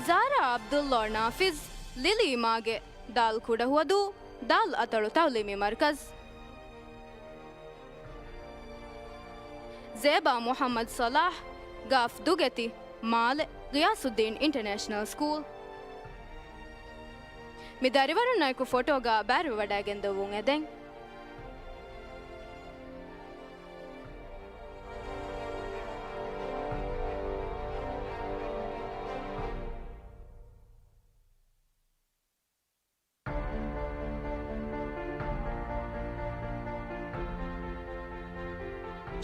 ޒާރާ ޢަބްދުﷲ ނާފިޒް، ލިލީ މާގެ، ދ ކުޑަހުވަދޫ، ދ އަތޮޅު ތަޢުލީމީ މަރުކަޒު. ޒޭބާ މުޙައްމަދު ޞަލާޙް، ގ ދުގެތި، މާލެ، ޣިޔާސުއްދީން އިންޓަރނޭޝަނަލް ސްކޫލް. މި ދަރިވަރުންނާއެކު ފޮޓޯގަ ބައިވެވަޑައިގެންދެވުން އެދެން.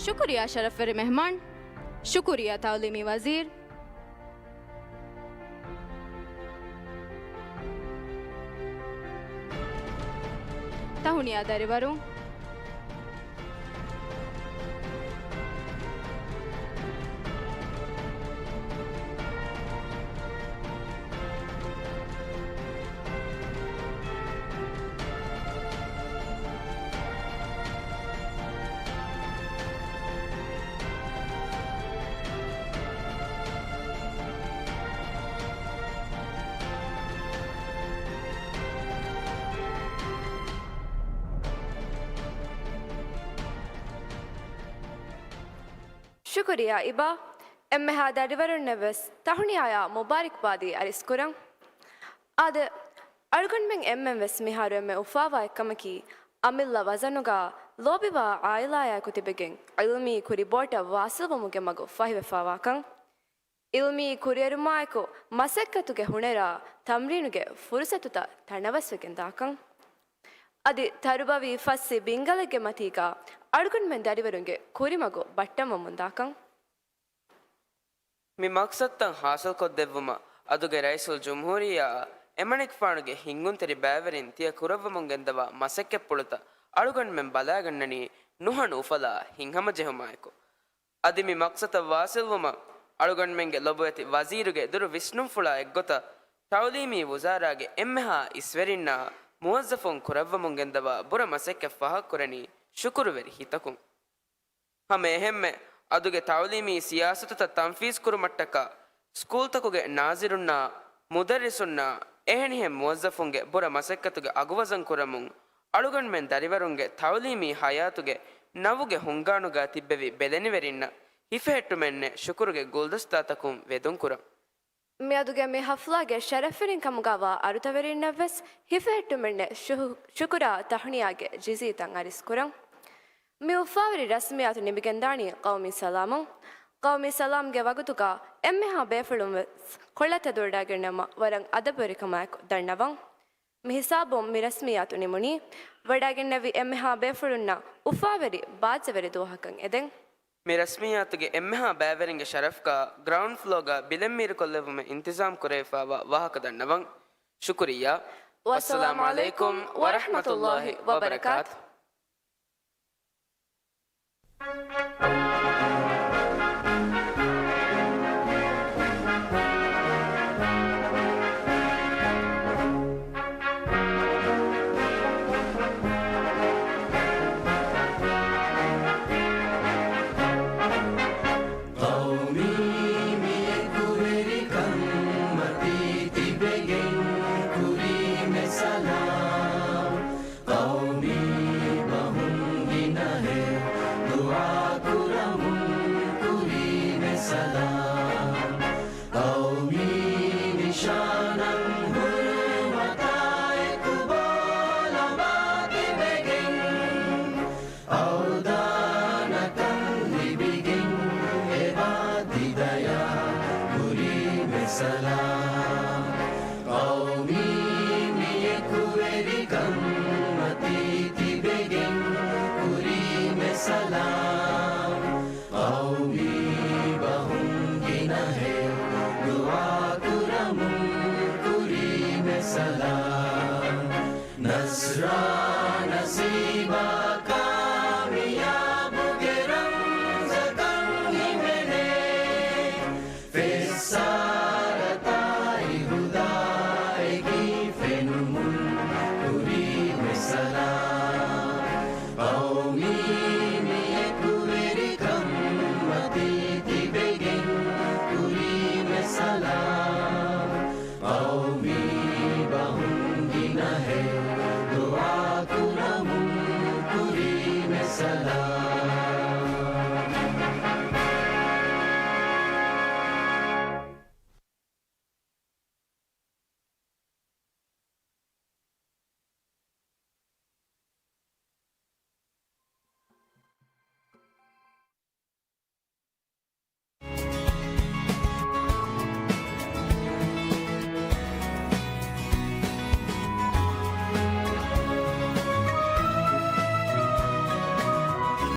ޝުކުރިއްޔާ ޝަރަފްވެރި މެހްމާން. ޝުކުރިއްޔާ ތަޢުލީމީ ވަޒީރު. ތަހުނިޔާ ދަރިވަރުން. ޝުކުރިއްޔާ އިބާ. އެންމެހާ ދަރިވަރުންނަށްވެސް ތަހުނިޔާޔާ މުބާރިކްބާދީ އަރިސްކުރަން. އާދެ، އަޅުގަނޑުމެން އެންމެންވެސް މިހާރު އެންމެ އުފާވާ އެއްކަމަކީ، އަމިއްލަ ވަޒަނުގަ ލޯބިވާ ޢާއިލާއާއެކު ތިބެގެން ޢިލްމީ ކުރިބޯޓަށް ވާސިލްވުމުގެ މަގު ފަހިވެފާވާކަން. ޢިލްމީ ކުރިއެރުމާއެކު މަސައްކަތުގެ ހުނަރާ ތަމްރީނުގެ ފުރުސަތުތައް ތަނަވަސްވެގެންދާކަން. އަދި ތަރުބަވީ ފައްސި ބިންގަލެއްގެ މަތީގަ އަޅުގަނޑުމެން ދަރިވަރުންގެ ކުރިމަގު ބައްޓަންވަމުންދާކަން. މި މަޤްޞަދުތައް ހާސިލްކޮށްދެއްވުމަށް އަދުގެ ރައީސުލްޖުމްހޫރިއްޔާއާ އެމަނިކުފާނުގެ ހިންގުންތެރި ބައިވެރިން ތިޔަ ކުރައްވަމުން ގެންދަވާ މަސައްކަތްޕުޅުތައް އަޅުގަނޑުމެން ބަލާގަންނަނީ ނުހަނު އުފަލާ ހިތްހަމަޖެހުމާއެކު. އަދި މި މަޤްޞަދަށް ވާސިލްވުމަށް އަޅުގަނޑުމެންގެ ލޮބުވެތި ވަޒީރުގެ ދުރު ވިސްނުންފުޅާ އެއްގޮތަށް ތަޢުލީމީ ވުޒާރާގެ އެންމެހާ އިސްވެރިންނާ މުވައްޒަފުން ކުރައްވަމުން ގެންދަވާ ބުރަ މަސައްކަތް ފާހަގަކުރަނީ ޝުކުރުވެރި ހިތަކުން. ހަމައެހެންމެ، އަދުގެ ތަޢުލީމީ ސިޔާސަތުތައް ތަންފީޒުކުރުމަށްޓަކާ، ސްކޫލްތަކުގެ ނާޒިރުންނާ، މުދައްރިސުންނާ، އެހެނިހެން މުވައްޒަފުންގެ ބުރަ މަސައްކަތުގެ އަގުވަޒަން ކުރަމުން، އަޅުގަނޑުމެން ދަރިވަރުންގެ ތަޢުލީމީ ހަޔާތުގެ ނަވުގެ ހުންގާނުގަ ތިއްބެވި ބެލެނިވެރިންނަށް ހިފެހެއްޓުމެއްނެއް ޝުކުރުގެ ގުލްދަސްތާތަކުން ވެދުންކުރަން. މިއަދުގެ މި ހަފްލާގެ ޝަރަފްވެރިން ކަމުގަވާ އަރުތަވެރިންނަށްވެސް ހިފެހެއްޓުމެއްނެއް ޝު-، ޝުކުރާ ތަހުނިޔާގެ ޖިޒީތައް އަރިސްކުރަން. މި އުފާވެރި ރަސްމިއްޔާތު ނިމިގެންދާނީ ޤައުމީ ސަލާމުން. ޤައުމީ ސަލާމްގެ ވަގުތުގަ އެންމެހާ ބޭފުޅުންވެސް ކޮޅަށް ތެދުވަޑައިގެންނަވުމަށް ވަރަށް އަދަބުވެރިކަމާއެކު ދަންނަވަން. މި ހިސާބުން މި ރަސްމިއްޔާތު ނިމުނީ. ވަޑައިގެންނެވި އެންމެހާ ބޭފުޅުންނަށް އުފާވެރި ބާއްޖަވެރި ދުވަހަކަށް އެދެން. މި ރަސްމިއްޔާތުގެ އެންމެހާ ބައިވެރިންގެ ޝަރަފްގަ ގްރައުންޑް ފްލޯގަ ބިލެއް މީރުކޮށްލެއްވުމަށް އިންތިޒާމް ކުރެވިފައިވާ ވާހަކަ ދަންނަވަން. ޝުކުރިއްޔާ. ވައްސަލާމު ޢަލައިކުމް ވަރަޙްމަތުﷲ ވަބަރަކާތު.